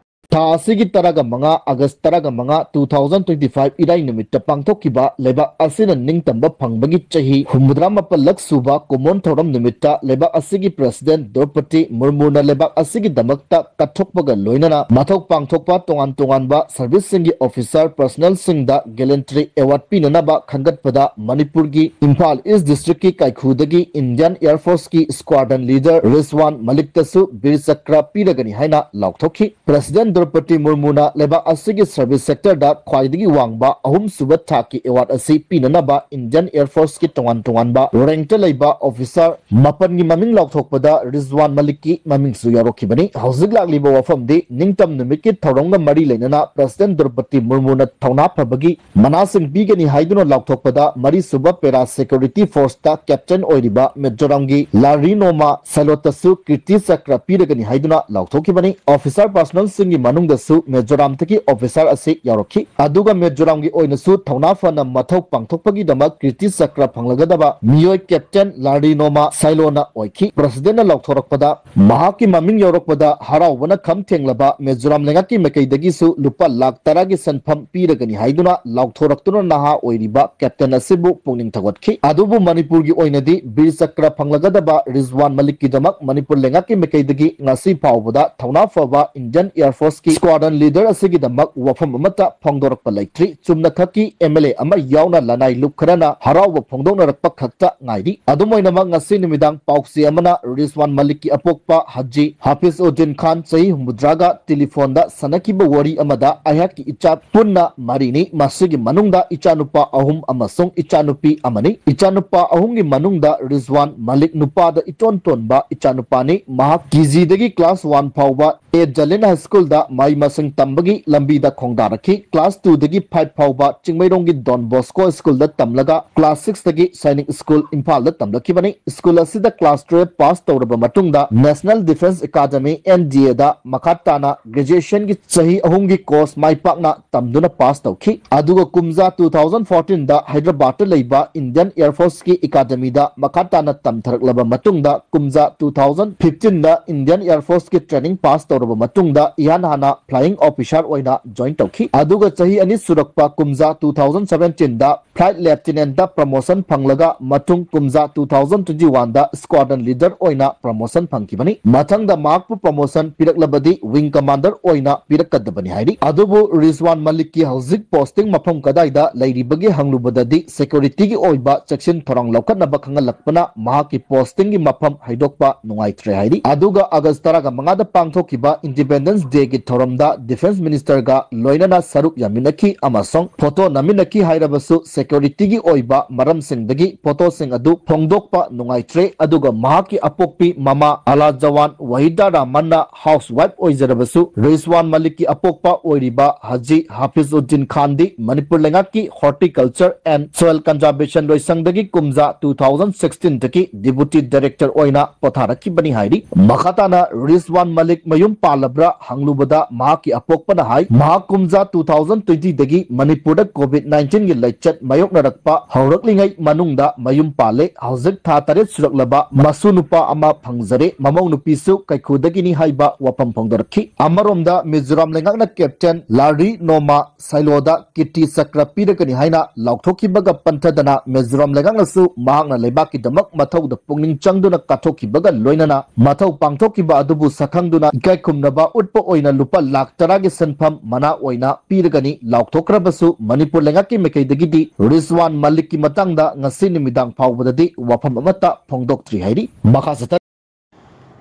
ꯊꯥ ꯑꯁꯤꯒꯤ ꯇꯔꯥꯒ ꯃꯉꯥ, ꯑꯥꯒꯁ ꯇꯔꯥꯒ ꯃꯉꯥ, two thousand twenty five ꯏꯔꯥꯏ ꯅꯨꯃꯤꯠꯇ ꯄꯥꯡꯊꯣꯛꯈꯤꯕ ꯂꯩꯕꯥꯛ ꯑꯁꯤꯅ ꯅꯤꯡꯇꯝꯕ ꯐꯪꯕꯒꯤ ꯆꯍꯤ ꯍꯨꯝꯐꯨꯇꯔꯥ ꯃꯥꯄꯜꯂꯛ ꯁꯨꯕ ꯀꯨꯝꯑꯣꯟ ꯊꯧꯔꯝ ꯅꯨꯃꯤꯠꯇ ꯂꯩꯕꯥꯛ ꯑꯁꯤꯒꯤ ꯄ꯭ꯔꯦꯁꯤꯗꯦꯟꯠ ꯗ꯭ꯔꯧꯄꯗꯤ ꯃꯨꯔꯃꯨꯅ ꯂꯩꯕꯥꯛ ꯑꯁꯤꯒꯤꯗꯃꯛꯇ ꯀꯠꯊꯣꯛꯄꯒ ꯂꯣꯏꯅꯅ ꯃꯊꯧ ꯄꯥꯡꯊꯣꯛꯄ ꯇꯣꯉꯥꯟ ꯇꯣꯉꯥꯟꯕ ꯁꯔꯚꯤꯁꯁꯤꯡꯒꯤ ꯑꯣꯐꯤꯁꯥꯔ ꯄꯔꯁꯅꯦꯜꯁꯤꯡꯗ ꯒꯦꯂꯦꯟꯇ꯭ꯔꯤ ꯑꯦꯋꯥꯔꯗ ꯄꯤꯅꯅꯕ ꯈꯟꯒꯠꯄꯗ ꯃꯅꯤꯄꯨꯔꯒꯤ ꯏꯝꯐꯥꯜ ꯏꯁ ꯗꯤꯁꯇ꯭ꯔꯤꯛꯀꯤ ꯀꯥꯏꯈꯨꯗꯒꯤ ꯏꯟꯗꯤꯌꯟ ꯑꯦꯌꯔ ꯐꯣꯔꯁꯀꯤ ꯁ꯭ꯀ꯭ꯋꯥꯗ꯭ꯔꯟ ꯂꯤꯗꯔ ꯔꯤꯖꯋꯥꯟ ꯃꯂꯤꯛꯇꯁꯨ ꯕꯤꯔ ꯆꯀ꯭ꯔ ꯄꯤꯔꯒꯅꯤ ꯍꯥꯏꯅ ꯂꯥꯎꯊꯣꯛꯈꯤ꯫ ꯄ꯭ꯔꯦꯁꯤꯗꯦꯟꯠ ꯗ꯭ꯔꯧꯄꯗꯤ ꯃꯨꯔꯃꯨꯅ ꯂꯩꯕꯥꯛ ꯑꯁꯤꯒꯤ ꯁꯔꯚꯤꯁ ꯁꯦꯛꯇꯔꯗ ꯈ꯭ꯋꯥꯏꯗꯒꯤ ꯋꯥꯡꯕ ꯑꯍꯨꯝꯁꯨꯕ ꯊꯥꯛꯀꯤ ꯑꯦꯋꯥꯔꯗ ꯑꯁꯤ ꯄꯤꯅꯅꯕ ꯏꯟꯗꯤꯌꯟ ꯑꯦꯌꯔ ꯐꯣꯔꯁꯀꯤ ꯇꯣꯉꯥꯟ ꯇꯣꯉꯥꯟꯕ ꯔꯦꯡꯛꯇ ꯂꯩꯕ ꯑꯣꯐꯤꯁꯥꯔ ꯃꯥꯄꯟꯒꯤ ꯃꯃꯤꯡ ꯂꯥꯎꯊꯣꯛꯄꯗ ꯔꯤꯖꯋꯥꯟ ꯃꯂꯤꯛꯀꯤ ꯃꯃꯤꯡꯁꯨ ꯌꯥꯎꯔꯛꯈꯤꯕꯅꯤ꯫ ꯍꯧꯖꯤꯛ ꯂꯥꯛꯂꯤꯕ ꯋꯥꯐꯝꯗꯤ ꯅꯤꯡꯇꯝ ꯅꯨꯃꯤꯠꯀꯤ ꯊꯧꯔꯝꯒ ꯃꯔꯤ ꯂꯩꯅꯅ ꯄ꯭ꯔꯦꯁꯤꯗꯦꯟꯠ ꯗ꯭ꯔꯧꯄꯗꯤ ꯃꯨꯔꯃꯨꯅ ꯊꯧꯅꯥ ꯐꯕꯒꯤ ꯃꯅꯥꯁꯤꯡ ꯄꯤꯒꯅꯤ ꯍꯥꯏꯗꯨꯅ ꯂꯥꯎꯊꯣꯛꯄꯗ ꯃꯔꯤꯁꯨꯕ ꯄꯦꯔꯥ ꯁꯦꯀ꯭ꯌꯨꯔꯤꯇꯤ ꯐꯣꯔꯁꯇ ꯀꯦꯞꯇꯦꯟ ꯑꯣꯏꯔꯤꯕ ꯃꯤꯖꯣꯔꯥꯝꯒꯤ ꯂꯥꯔꯤꯅꯣꯃꯥ ꯁꯦꯂꯣꯠꯇꯁꯨ ꯀꯤꯔꯇꯤ ꯆꯀ꯭ꯔ ꯄꯤꯔꯒꯅꯤ ꯍꯥꯏꯗꯨꯅ ꯂꯥꯎꯊꯣꯛꯈꯤꯕꯅꯤ꯫ ꯑꯣꯐꯤꯁꯥꯔ ꯄꯔꯁꯅꯦꯜꯁꯤꯡꯒꯤ ꯃꯅꯨꯡꯗꯁꯨ ꯃꯤꯖꯣꯔꯥꯝꯗꯒꯤ officer ꯑꯁꯤ ꯌꯥꯎꯔꯛꯈꯤ꯫ ꯑꯗꯨꯒ ꯃꯤꯖꯣꯔꯥꯝꯒꯤ ꯑꯣꯏꯅꯁꯨ ꯊꯧꯅꯥ ꯐꯅ ꯃꯊꯧ ꯄꯥꯡꯊꯣꯛꯄꯒꯤꯗꯃꯛ ꯀꯤꯔꯇꯤ ꯆꯀ꯭ꯔ ꯐꯪꯂꯒꯗꯕ ꯃꯤꯑꯣꯏ Captain ꯂꯥꯔꯤꯅꯣꯃꯥ ꯁꯥꯏꯂꯣꯅ ꯑꯣꯏꯈꯤ꯫ Presidentꯅ ꯂꯥꯎꯊꯣꯔꯛꯄꯗ, ꯃꯍꯥꯛꯀꯤ ꯃꯃꯤꯡ ꯌꯥꯎꯔꯛꯄꯗ ꯍꯔꯥꯎꯕꯅ ꯈꯝ ꯊꯦꯡꯂꯕ ꯃꯤꯖꯣꯔꯥꯝ ꯂꯩꯉꯥꯛꯀꯤ ꯃꯥꯏꯀꯩꯗꯒꯤꯁꯨ ꯂꯨꯄꯥ ꯂꯥꯈ ꯇꯔꯥꯒꯤ ꯁꯦꯟꯐꯝ ꯄꯤꯔꯒꯅꯤ ꯍꯥꯏꯗꯨꯅ ꯂꯥꯎꯊꯣꯔꯛꯇꯨꯅ ꯅꯍꯥ ꯑꯣꯏꯔꯤꯕ Captain ꯑꯁꯤꯕꯨ ꯄꯨꯛꯅꯤꯡ ꯊꯧꯒꯠꯈꯤ꯫ ꯑꯗꯨꯕꯨ ꯃꯅꯤꯄꯨꯔꯒꯤ ꯑꯣꯏꯅꯗꯤ ꯕꯤꯔ ꯆꯀ꯭ꯔ ꯐꯪꯂꯒꯗꯕ ꯔꯤꯖꯋꯥꯟ ꯃꯂꯤꯛꯀꯤꯗꯃꯛ ꯃꯅꯤꯄꯨꯔ ꯂꯩꯉꯥꯛꯀꯤ ꯃꯥꯏꯀꯩꯗꯒꯤ ꯉꯁꯤ ꯐꯥꯎꯕꯗ ꯊꯧꯅꯥ ꯐꯕ Indian Air Forceꯀꯤ squadron leader ꯑꯁꯤꯒꯤꯗꯃꯛ ꯋꯥꯐꯝ ꯑꯃꯠꯇ ꯐꯣꯡꯗꯣꯔꯛꯄ ꯂꯩꯇ꯭ꯔꯤ꯫ ꯆꯨꯝꯅꯈꯛꯀꯤ MLA ꯑꯃ ꯌꯥꯎꯅ ꯂꯅꯥꯏ ꯂꯨꯞ ꯈꯔꯅ ꯍꯔꯥꯎꯕ ꯐꯣꯡꯗꯣꯛꯅꯔꯛꯄ ꯈꯛꯇ ꯉꯥꯏꯔꯤ꯫ ꯑꯗꯨꯝ ꯑꯣꯏꯅꯃꯛ, ꯉꯁꯤ ꯅꯨꯃꯤꯗꯥꯡ ꯄꯥꯎꯆꯦ ꯑꯃꯅ ꯔꯤꯖꯋꯥꯟ ꯃꯂꯤꯛꯀꯤ ꯑꯄꯣꯛꯄ ꯍꯥꯖꯤ ꯍꯥꯐꯤꯖ ꯎꯗꯤꯟ ꯈꯥꯟ, ꯆꯍꯤ ꯍꯨꯝꯐꯨꯇꯔꯥꯒ, ꯇꯦꯂꯤꯐꯣꯟꯗ ꯁꯥꯟꯅꯈꯤꯕ ꯋꯥꯔꯤ ꯑꯃꯗ, "ꯑꯩꯍꯥꯛꯀꯤ ꯏꯆꯥ ꯄꯨꯟꯅ ꯃꯔꯤꯅꯤ, ꯃꯁꯤꯒꯤ ꯃꯅꯨꯡꯗ ꯏꯆꯥꯅꯨꯄꯥ ꯑꯍꯨꯝ ꯑꯃꯁꯨꯡ ꯏꯆꯥꯅꯨꯄꯤ ꯑꯃꯅꯤ꯫ ꯏꯆꯥꯅꯨꯄꯥ ꯑꯍꯨꯝꯒꯤ ꯃꯅꯨꯡꯗ ꯔꯤꯖꯋꯥꯟ ꯃꯂꯤꯛ ꯅꯨꯄꯥꯗ ꯏꯇꯣꯟ ꯇꯣꯟꯕ ꯏꯆꯥꯅꯨꯄꯥꯅꯤ꯫ ꯃꯍꯥꯛ KGꯗꯒꯤ class one ꯐꯥꯎꯕ ꯑꯦ ꯖꯂꯤꯟ High Schoolꯗ ꯃꯍꯩ ꯃꯁꯤꯡ ꯇꯝꯕꯒꯤ ꯂꯝꯕꯤꯗ ꯈꯣꯡꯗꯥꯔꯛꯈꯤ꯫ Class twoꯗꯒꯤ five ꯐꯥꯎꯕ ꯆꯤꯡꯃꯩꯔꯣꯡꯒꯤ Don Bosco Schoolꯗ ꯇꯝꯂꯒ class sixꯇꯒꯤ Sainik School ꯏꯝꯐꯥꯜꯗ ꯇꯝꯂꯛꯈꯤꯕꯅꯤ꯫ School ꯑꯁꯤꯗ class twelve pass ꯇꯧꯔꯕ ꯃꯇꯨꯡꯗ National Defence Academy, NDAꯗ ꯃꯈꯥ ꯇꯥꯅ graduationꯒꯤ ꯆꯍꯤ ꯑꯍꯨꯝꯒꯤ course ꯃꯥꯏ ꯄꯥꯛꯅ ꯇꯝꯗꯨꯅ pass ꯇꯧꯈꯤ꯫ ꯑꯗꯨꯒ ꯀꯨꯝꯖꯥ two thousand fourteenꯗ ꯍꯥꯏꯗ꯭ꯔꯕꯥꯗꯇ ꯂꯩꯕ Indian Air Forceꯀꯤ Academyꯗ ꯃꯈꯥ ꯇꯥꯅ ꯇꯝꯊꯔꯛꯂꯕ ꯃꯇꯨꯡꯗ, ꯀꯨꯝꯖꯥ two thousand fifteenꯗ Indian Air Forceꯀꯤ training pass ꯇꯧꯔꯕ ꯃꯇꯨꯡꯗ, ꯏꯍꯥꯟ ꯍꯥꯟꯅ flying officer ꯑꯣꯏꯅ join ꯇꯧꯈꯤ꯫ ꯑꯗꯨꯒ ꯆꯍꯤ ꯑꯅꯤ ꯁꯨꯔꯛꯄ ꯀꯨꯝꯖꯥ two thousand seventeenꯗ Flight Lieutenantꯇ promotion ꯐꯪꯂꯒ, ꯃꯇꯨꯡ ꯀꯨꯝꯖꯥ two thousand twenty oneꯗ squadron leader ꯑꯣꯏꯅ promotion ꯐꯪꯈꯤꯕꯅꯤ꯫ ꯃꯊꯪꯗ ꯃꯍꯥꯛꯄꯨ promotion ꯄꯤꯔꯛꯂꯕꯗꯤ wing commander ꯑꯣꯏꯅ ꯄꯤꯔꯛꯀꯗꯕꯅꯤ ꯍꯥꯏꯔꯤ꯫ ꯑꯗꯨꯕꯨ ꯔꯤꯖꯋꯥꯟ ꯃꯂꯤꯛꯀꯤ ꯍꯧꯖꯤꯛ posting ꯃꯐꯝ ꯀꯗꯥꯏꯗ ꯂꯩꯔꯤꯕꯒꯦ ꯍꯪꯂꯨꯕꯗꯗꯤ, securityꯒꯤ ꯑꯣꯏꯕ ꯆꯦꯛꯁꯤꯟ ꯊꯧꯔꯥꯡ ꯂꯧꯈꯠꯅꯕ ꯈꯪꯍꯜꯂꯛꯄꯅ ꯃꯍꯥꯛꯀꯤ postingꯒꯤ ꯃꯐꯝ ꯍꯥꯏꯗꯣꯛꯄ ꯅꯨꯡꯉꯥꯏꯇ꯭ꯔꯦ ꯍꯥꯏꯔꯤ꯫ ꯑꯗꯨꯒ August ꯇꯔꯥꯃꯉꯥꯗ ꯄꯥꯡꯊꯣꯛꯈꯤꯕ Independence Dayꯒꯤ ꯊꯧꯔꯝꯗ Defence Ministerꯒ ꯂꯣꯏꯅꯅ ꯁꯔꯨꯛ ꯌꯥꯃꯤꯟꯅꯈꯤ ꯑꯃꯁꯨꯡ photo ꯅꯝꯃꯤꯟꯅꯈꯤ ꯍꯥꯏꯔꯕꯁꯨ, securityꯒꯤ ꯑꯣꯏꯕ ꯃꯔꯝꯁꯤꯡꯗꯒꯤ photoꯁꯤꯡ ꯑꯗꯨ ꯐꯣꯡꯗꯣꯛꯄ ꯅꯨꯡꯉꯥꯏꯇ꯭ꯔꯦ꯫ ꯑꯗꯨꯒ ꯃꯍꯥꯛꯀꯤ ꯑꯄꯣꯛꯄꯤ ꯃꯃꯥ ꯑꯂꯥ ꯖꯋꯥꯟ ꯋꯥꯍꯤꯗꯥ ꯔꯍꯃꯟꯅ housewife ꯑꯣꯏꯖꯔꯕꯁꯨ, ꯔꯤꯖꯋꯥꯟ ꯃꯂꯤꯛꯀꯤ ꯑꯄꯣꯛꯄ ꯑꯣꯏꯔꯤꯕ ꯍꯥꯖꯤ ꯍꯥꯐꯤꯖ ꯎꯗꯤꯟ ꯈꯥꯟꯗꯤ ꯃꯅꯤꯄꯨꯔ ꯂꯩꯉꯥꯛꯀꯤ Horticulture and Soil Conservation ꯂꯣꯏꯁꯪꯗꯒꯤ ꯀꯨꯝꯖꯥ two thousand sixteenꯗꯒꯤ Deputy Director ꯑꯣꯏꯅ ꯄꯣꯊꯥꯔꯛꯈꯤꯕꯅꯤ ꯍꯥꯏꯔꯤ꯫ ꯃꯈꯥ ꯇꯥꯅ ꯔꯤꯖꯋꯥꯟ ꯃꯂꯤꯛ ꯃꯌꯨꯝ ꯄꯥꯜꯂꯕ꯭ꯔꯥ ꯍꯪꯂꯨꯕꯗ, ꯃꯍꯥꯛꯀꯤ ꯑꯄꯣꯛꯄꯅ ꯍꯥꯏ, ꯃꯍꯥꯛ ꯀꯨꯝꯖꯥ two thousand twenty ꯗꯒꯤ ꯃꯅꯤꯄꯨꯔꯗ COVID nineteen ꯒꯤ ꯂꯩꯆꯠ ꯃꯥꯌꯣꯛꯅꯔꯛꯄ ꯍꯧꯔꯛꯂꯤꯉꯩ ꯃꯅꯨꯡꯗ ꯃꯌꯨꯝ ꯄꯥꯜꯂꯦ꯫ ꯍꯧꯖꯤꯛ ꯊꯥ ꯇꯔꯦꯠ ꯁꯨꯔꯛꯂꯕ ꯃꯁꯨ ꯅꯨꯄꯥ ꯑꯃ ꯐꯪꯖꯔꯦ꯫ ꯃꯃꯧ ꯅꯨꯄꯤꯁꯨ ꯀꯩꯈꯨꯗꯒꯤꯅꯤ ꯍꯥꯏꯕ ꯋꯥꯐꯝ ꯐꯣꯡꯗꯣꯔꯛꯈꯤ꯫ ꯑꯃꯔꯣꯝꯗ ꯃꯤꯖꯣꯔꯥꯝ ꯂꯩꯉꯥꯛꯅ ꯀꯦꯞꯇꯦꯟ ꯂꯥꯔꯤ ꯅꯣꯃꯥ ꯁꯥꯏꯂꯣꯗ ꯀꯤꯔꯇꯤ ꯆꯀ꯭ꯔ ꯄꯤꯔꯒꯅꯤ ꯍꯥꯏꯅ ꯂꯥꯎꯊꯣꯛꯈꯤꯕꯒ ꯄꯟꯊꯗꯅ ꯃꯤꯖꯣꯔꯥꯝ ꯂꯩꯉꯥꯛꯅꯁꯨ ꯃꯍꯥꯛꯅ ꯂꯩꯕꯥꯛꯀꯤꯗꯃꯛ ꯃꯊꯧꯗ ꯄꯨꯛꯅꯤꯡ ꯆꯪꯗꯨꯅ ꯀꯠꯊꯣꯛꯈꯤꯕꯒ ꯂꯣꯏꯅꯅ ꯃꯊꯧ ꯄꯥꯡꯊꯣꯛꯈꯤꯕ ꯑꯗꯨꯕꯨ ꯁꯛꯈꯪꯗꯨꯅ ꯏꯀꯥꯏ ꯈꯨꯝꯅꯕ ꯎꯠꯄ ꯑꯣꯏꯅ ꯂꯨꯄꯥ ꯂꯥꯈ ꯇꯔꯥꯒꯤ ꯁꯦꯟꯐꯝ ꯃꯅꯥ ꯑꯣꯏꯅ ꯄꯤꯔꯒꯅꯤ ꯂꯥꯎꯊꯣꯛꯈ꯭ꯔꯕꯁꯨ ꯃꯅꯤꯄꯨꯔ ꯂꯩꯉꯥꯛꯀꯤ ꯃꯥꯏꯀꯩꯗꯒꯤꯗꯤ ꯔꯤꯖꯋꯥꯟ ꯃꯂꯤꯛꯀꯤ ꯃꯇꯥꯡꯗ ꯉꯁꯤ ꯅꯨꯃꯤꯗꯥꯡ ꯐꯥꯎꯕꯗꯗꯤ ꯋꯥꯐꯝ ꯑꯃꯠꯇ ꯐꯣꯡꯗꯣꯛꯇ꯭ꯔꯤ ꯍꯥꯏꯔꯤ꯫ ꯃꯈꯥ ꯆꯠꯊ-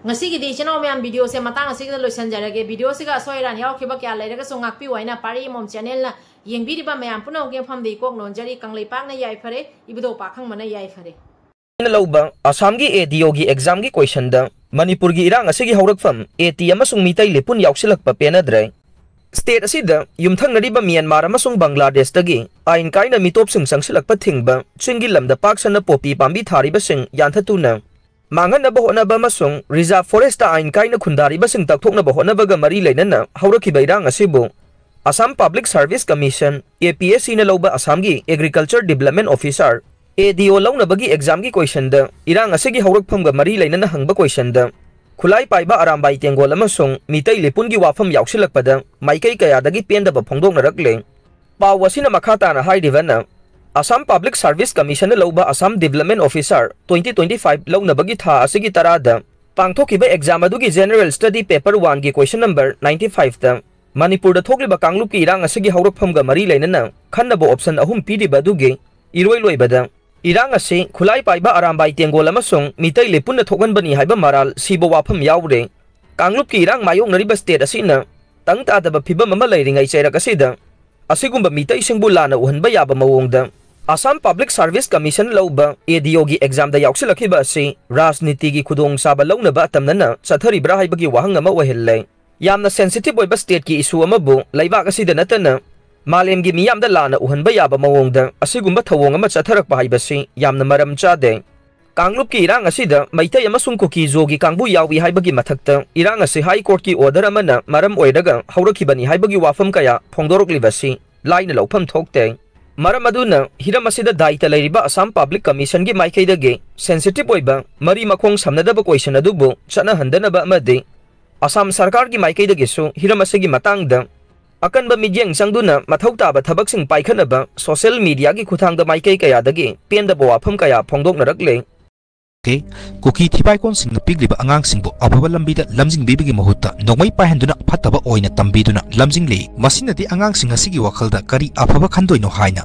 ꯉꯁꯤꯒꯤꯗꯤ ꯏꯆꯤꯟ ꯏꯅꯥꯎ ꯃꯌꯥꯝ ꯚꯤꯗꯤꯑꯣꯁꯦ ꯃꯇꯥꯡ ꯑꯁꯤꯗ ꯂꯣꯏꯁꯤꯟꯖꯔꯒꯦ꯫ ꯚꯤꯗꯤꯑꯣꯁꯤꯒ ꯑꯁꯣꯏ ꯑꯔꯥꯟ ꯌꯥꯎꯈꯤꯕ ꯀꯌꯥ ꯂꯩꯔꯒꯁꯨ ꯉꯥꯛꯄꯤꯌꯨ ꯍꯥꯏꯅ ꯄꯥꯔꯤ ꯑꯃꯃꯝ ꯆꯦꯅꯦꯜꯅ ꯌꯦꯡꯕꯤꯔꯤꯕ ꯃꯌꯥꯝ ꯄꯨꯝꯅꯃꯛꯀꯤ ꯃꯐꯝꯗ ꯏꯀꯣꯛ ꯅꯣꯟꯖꯔꯤ꯫ ꯀꯪꯂꯩꯄꯥꯛꯅ ꯌꯥꯏꯐꯔꯦ, ꯏꯕꯨꯙꯧ ꯄꯥꯈꯪꯕꯅ ꯌꯥꯏꯐꯔꯦ꯫ ꯂꯧꯕ ꯑꯁꯥꯝꯒꯤ ADOꯒꯤ examꯒꯤ questionꯗ ꯃꯅꯤꯄꯨꯔꯒꯤ ꯏꯔꯥꯡ ꯑꯁꯤꯒꯤ ꯍꯧꯔꯛꯐꯝ AT ꯑꯃꯁꯨꯡ ꯃꯤꯇꯩ ꯂꯤꯄꯨꯟ ꯌꯥꯎꯁꯤꯜꯂꯛꯄ ꯄꯦꯟꯅꯗ꯭ꯔꯦ꯫ State ꯑꯁꯤꯗ ꯌꯨꯝꯊꯪꯅꯔꯤꯕ ꯃ꯭ꯌꯥꯟꯃꯥꯔ ꯑꯃꯁꯨꯡ ꯕꯪꯒ꯭ꯂꯥꯗꯦꯁꯇꯒꯤ ꯑꯥꯏꯟ ꯀꯥꯏꯅ ꯃꯤꯇꯣꯞꯁꯤꯡ ꯆꯪꯁꯤꯜꯂꯛꯄ ꯊꯤꯡꯕ, ꯆꯤꯡꯒꯤ ꯂꯝꯗ ꯄꯥꯛ ꯁꯟꯅ ꯄꯣꯄꯤ ꯄꯥꯝꯕꯤ ꯊꯥꯔꯤꯕꯁꯤꯡ ꯌꯥꯟꯊꯠꯇꯨꯅ ꯃꯥꯡꯍꯟꯅꯕ ꯍꯣꯠꯅꯕ ꯑꯃꯁꯨꯡ reserve forestꯇ ꯑꯥꯏꯟ ꯀꯥꯏꯅ ꯈꯨꯟꯗꯥꯔꯤꯕꯁꯤꯡ ꯇꯛꯊꯣꯛꯅꯕ ꯍꯣꯠꯅꯕꯒ ꯃꯔꯤ ꯂꯩꯅꯅ ꯍꯧꯔꯛꯈꯤꯕ ꯏꯔꯥꯡ ꯑꯁꯤꯕꯨ Assam Public Service Commission, APSCꯅ ꯂꯧꯕ ꯑꯁꯥꯝꯒꯤ Agriculture Development Officer, ADO ꯂꯧꯅꯕꯒꯤ examꯒꯤ questionꯗ ꯏꯔꯥꯡ ꯑꯁꯤꯒꯤ ꯍꯧꯔꯛꯐꯝꯒ ꯃꯔꯤ ꯂꯩꯅꯅ ꯍꯪꯕ questionꯗ ꯈꯨꯠꯂꯥꯏ ꯄꯥꯏꯕ ꯑꯔꯥꯝꯕꯥꯏ ꯇꯦꯡꯒꯣꯜ ꯑꯃꯁꯨꯡ ꯃꯤꯇꯩ ꯂꯤꯄꯨꯟꯒꯤ ꯋꯥꯐꯝ ꯌꯥꯎꯁꯤꯜꯂꯛꯄꯗ ꯃꯥꯏꯀꯩ ꯀꯌꯥꯗꯒꯤ ꯄꯦꯟꯗꯕ ꯐꯣꯡꯗꯣꯛꯅꯔꯛꯂꯦ꯫ ꯄꯥꯎ ꯑꯁꯤꯅ ꯃꯈꯥ ꯇꯥꯅ ꯍꯥꯏꯔꯤꯕꯅ, Assam Public Service Commissionꯅ ꯂꯧꯕ Assam Development Officer twenty twenty-five ꯂꯧꯅꯕꯒꯤ ꯊꯥ ꯑꯁꯤꯒꯤ ꯇꯔꯥꯗ ꯄꯥꯡꯊꯣꯛꯈꯤꯕ exam ꯑꯗꯨꯒꯤ General Study Paper oneꯒꯤ question number ninety fiveꯇ ꯃꯅꯤꯄꯨꯔꯗ ꯊꯣꯛꯂꯤꯕ ꯀꯥꯡꯂꯨꯞꯀꯤ ꯏꯔꯥꯡ ꯑꯁꯤꯒꯤ ꯍꯧꯔꯛꯐꯝꯒ ꯃꯔꯤ ꯂꯩꯅꯅ ꯈꯟꯅꯕ option ꯑꯍꯨꯝ ꯄꯤꯔꯤꯕ ꯑꯗꯨꯒꯤ ꯏꯔꯣꯏ ꯂꯣꯏꯕꯗ ꯏꯔꯥꯡ ꯑꯁꯤ ꯈꯨꯠꯂꯥꯏ ꯄꯥꯏꯕ ꯑꯔꯥꯝꯕꯥꯏ ꯇꯦꯡꯒꯣꯜ ꯑꯃꯁꯨꯡ ꯃꯤꯇꯩ ꯂꯤꯄꯨꯟꯅ ꯊꯣꯛꯍꯟꯕꯅꯤ ꯍꯥꯏꯕ ꯃꯔꯥꯜ ꯁꯤꯕ ꯋꯥꯐꯝ ꯌꯥꯎꯔꯦ꯫ ꯀꯥꯡꯂꯨꯞꯀꯤ ꯏꯔꯥꯡ ꯃꯥꯌꯣꯛꯅꯔꯤꯕ state ꯑꯁꯤꯅ ꯇꯪ ꯇꯥꯗꯕ ꯐꯤꯚꯝ ꯑꯃ ꯂꯩꯔꯤꯉꯩ ꯆꯩꯔꯛ ꯑꯁꯤꯗ ꯑꯁꯤꯒꯨꯝꯕ ꯃꯤꯇꯩꯁꯤꯡꯕꯨ ꯂꯥꯟꯅ ꯎꯍꯟꯕ ꯌꯥꯕ ꯃꯑꯣꯡꯗ Assam Public Service Commission ꯂꯧꯕ ADOꯒꯤ examꯗ ꯌꯥꯎꯁꯤꯜꯂꯛꯈꯤꯕ ꯑꯁꯤ ꯔꯥꯖꯅꯤꯇꯤꯒꯤ ꯈꯨꯗꯣꯡꯆꯥꯕ ꯂꯧꯅꯕ ꯑꯇꯝꯅꯅ ꯆꯠꯊꯔꯤꯕ꯭ꯔꯥ ꯍꯥꯏꯕꯒꯤ ꯋꯥꯍꯪ ꯑꯃ ꯑꯣꯏꯍꯜꯂꯦ꯫ ꯌꯥꯝꯅ sensitive ꯑꯣꯏꯕ stateꯀꯤ issue ꯑꯃꯕꯨ ꯂꯩꯕꯥꯛ ꯑꯁꯤꯗ ꯅꯠꯇꯅ ꯃꯥꯂꯦꯝꯒꯤ ꯃꯤꯌꯥꯝꯗ ꯂꯥꯟꯅ ꯎꯍꯟꯕ ꯌꯥꯕ ꯃꯑꯣꯡꯗ ꯑꯁꯤꯒꯨꯝꯕ ꯊꯧꯑꯣꯡ ꯑꯃ ꯆꯠꯊꯔꯛꯄ ꯍꯥꯏꯕꯁꯤ ꯌꯥꯝꯅ ꯃꯔꯝ ꯆꯥꯗꯦ꯫ ꯀꯥꯡꯂꯨꯞꯀꯤ ꯏꯔꯥꯡ ꯑꯁꯤꯗ ꯃꯩꯇꯩ ꯑꯃꯁꯨꯡ ꯀꯨꯀꯤ ꯖꯣꯒꯤ ꯀꯥꯡꯕꯨ ꯌꯥꯎꯏ ꯍꯥꯏꯕꯒꯤ ꯃꯊꯛꯇ, ꯏꯔꯥꯡ ꯑꯁꯤ High Courtꯀꯤ order ꯑꯃꯅ ꯃꯔꯝ ꯑꯣꯏꯔꯒ ꯍꯧꯔꯛꯈꯤꯕꯅꯤ ꯍꯥꯏꯕꯒꯤ ꯋꯥꯐꯝ ꯀꯌꯥ ꯐꯣꯡꯗꯣꯔꯛꯂꯤꯕ ꯑꯁꯤ ꯂꯥꯏꯅ ꯂꯧꯐꯝ ꯊꯣꯛꯇꯦ꯫ ꯃꯔꯝ ꯑꯗꯨꯅ ꯍꯤꯔꯝ ꯑꯁꯤꯗ ꯗꯥꯏꯇ ꯂꯩꯔꯤꯕ Assam Public Commissionꯒꯤ ꯃꯥꯏꯀꯩꯗꯒꯤ sensitive ꯑꯣꯏꯕ ꯃꯔꯤ ꯃꯈꯣꯡ ꯁꯝꯅꯗꯕ question ꯑꯗꯨꯕꯨ ꯆꯠꯅꯍꯟꯗꯅꯕ ꯑꯃꯗꯤ ꯑꯁꯥꯝ ꯁꯔꯀꯥꯔꯒꯤ ꯃꯥꯏꯀꯩꯗꯒꯤꯁꯨ ꯍꯤꯔꯝ ꯑꯁꯤꯒꯤ ꯃꯇꯥꯡꯗ ꯑꯀꯟꯕ ꯃꯤꯠꯌꯦꯡ ꯆꯪꯗꯨꯅ ꯃꯊꯧ ꯇꯥꯕ ꯊꯕꯛꯁꯤꯡ ꯄꯥꯏꯈꯠꯅꯕ social mediaꯒꯤ ꯈꯨꯠꯊꯥꯡꯗ ꯃꯥꯏꯀꯩ ꯀꯌꯥꯗꯒꯤ ꯄꯦꯟꯗꯕ ꯋꯥꯐꯝ ꯀꯌꯥ ꯐꯣꯡꯗꯣꯛꯅꯔꯛꯂꯦ꯫ ꯀꯦ, ꯀꯨꯀꯤ ꯊꯤꯄꯥꯏꯀꯣꯟꯁꯤꯡꯅ ꯄꯤꯛꯂꯤꯕ ꯑꯉꯥꯡꯁꯤꯡꯕꯨ ꯑꯐꯕ ꯂꯝꯕꯤꯗ ꯂꯝꯖꯤꯡꯕꯤꯕꯒꯤ ꯃꯍꯨꯠꯇ ꯅꯣꯡꯃꯩ ꯄꯥꯏꯍꯟꯗꯨꯅ ꯐꯠꯇꯕ ꯑꯣꯏꯅ ꯇꯝꯕꯤꯗꯨꯅ ꯂꯝꯖꯤꯡꯂꯤ꯫ ꯃꯁꯤꯅꯗꯤ ꯑꯉꯥꯡꯁꯤꯡ ꯑꯁꯤꯒꯤ ꯋꯥꯈꯜꯗ ꯀꯔꯤ ꯑꯐꯕ ꯈꯟꯗꯣꯏꯅꯣ ꯍꯥꯏꯅ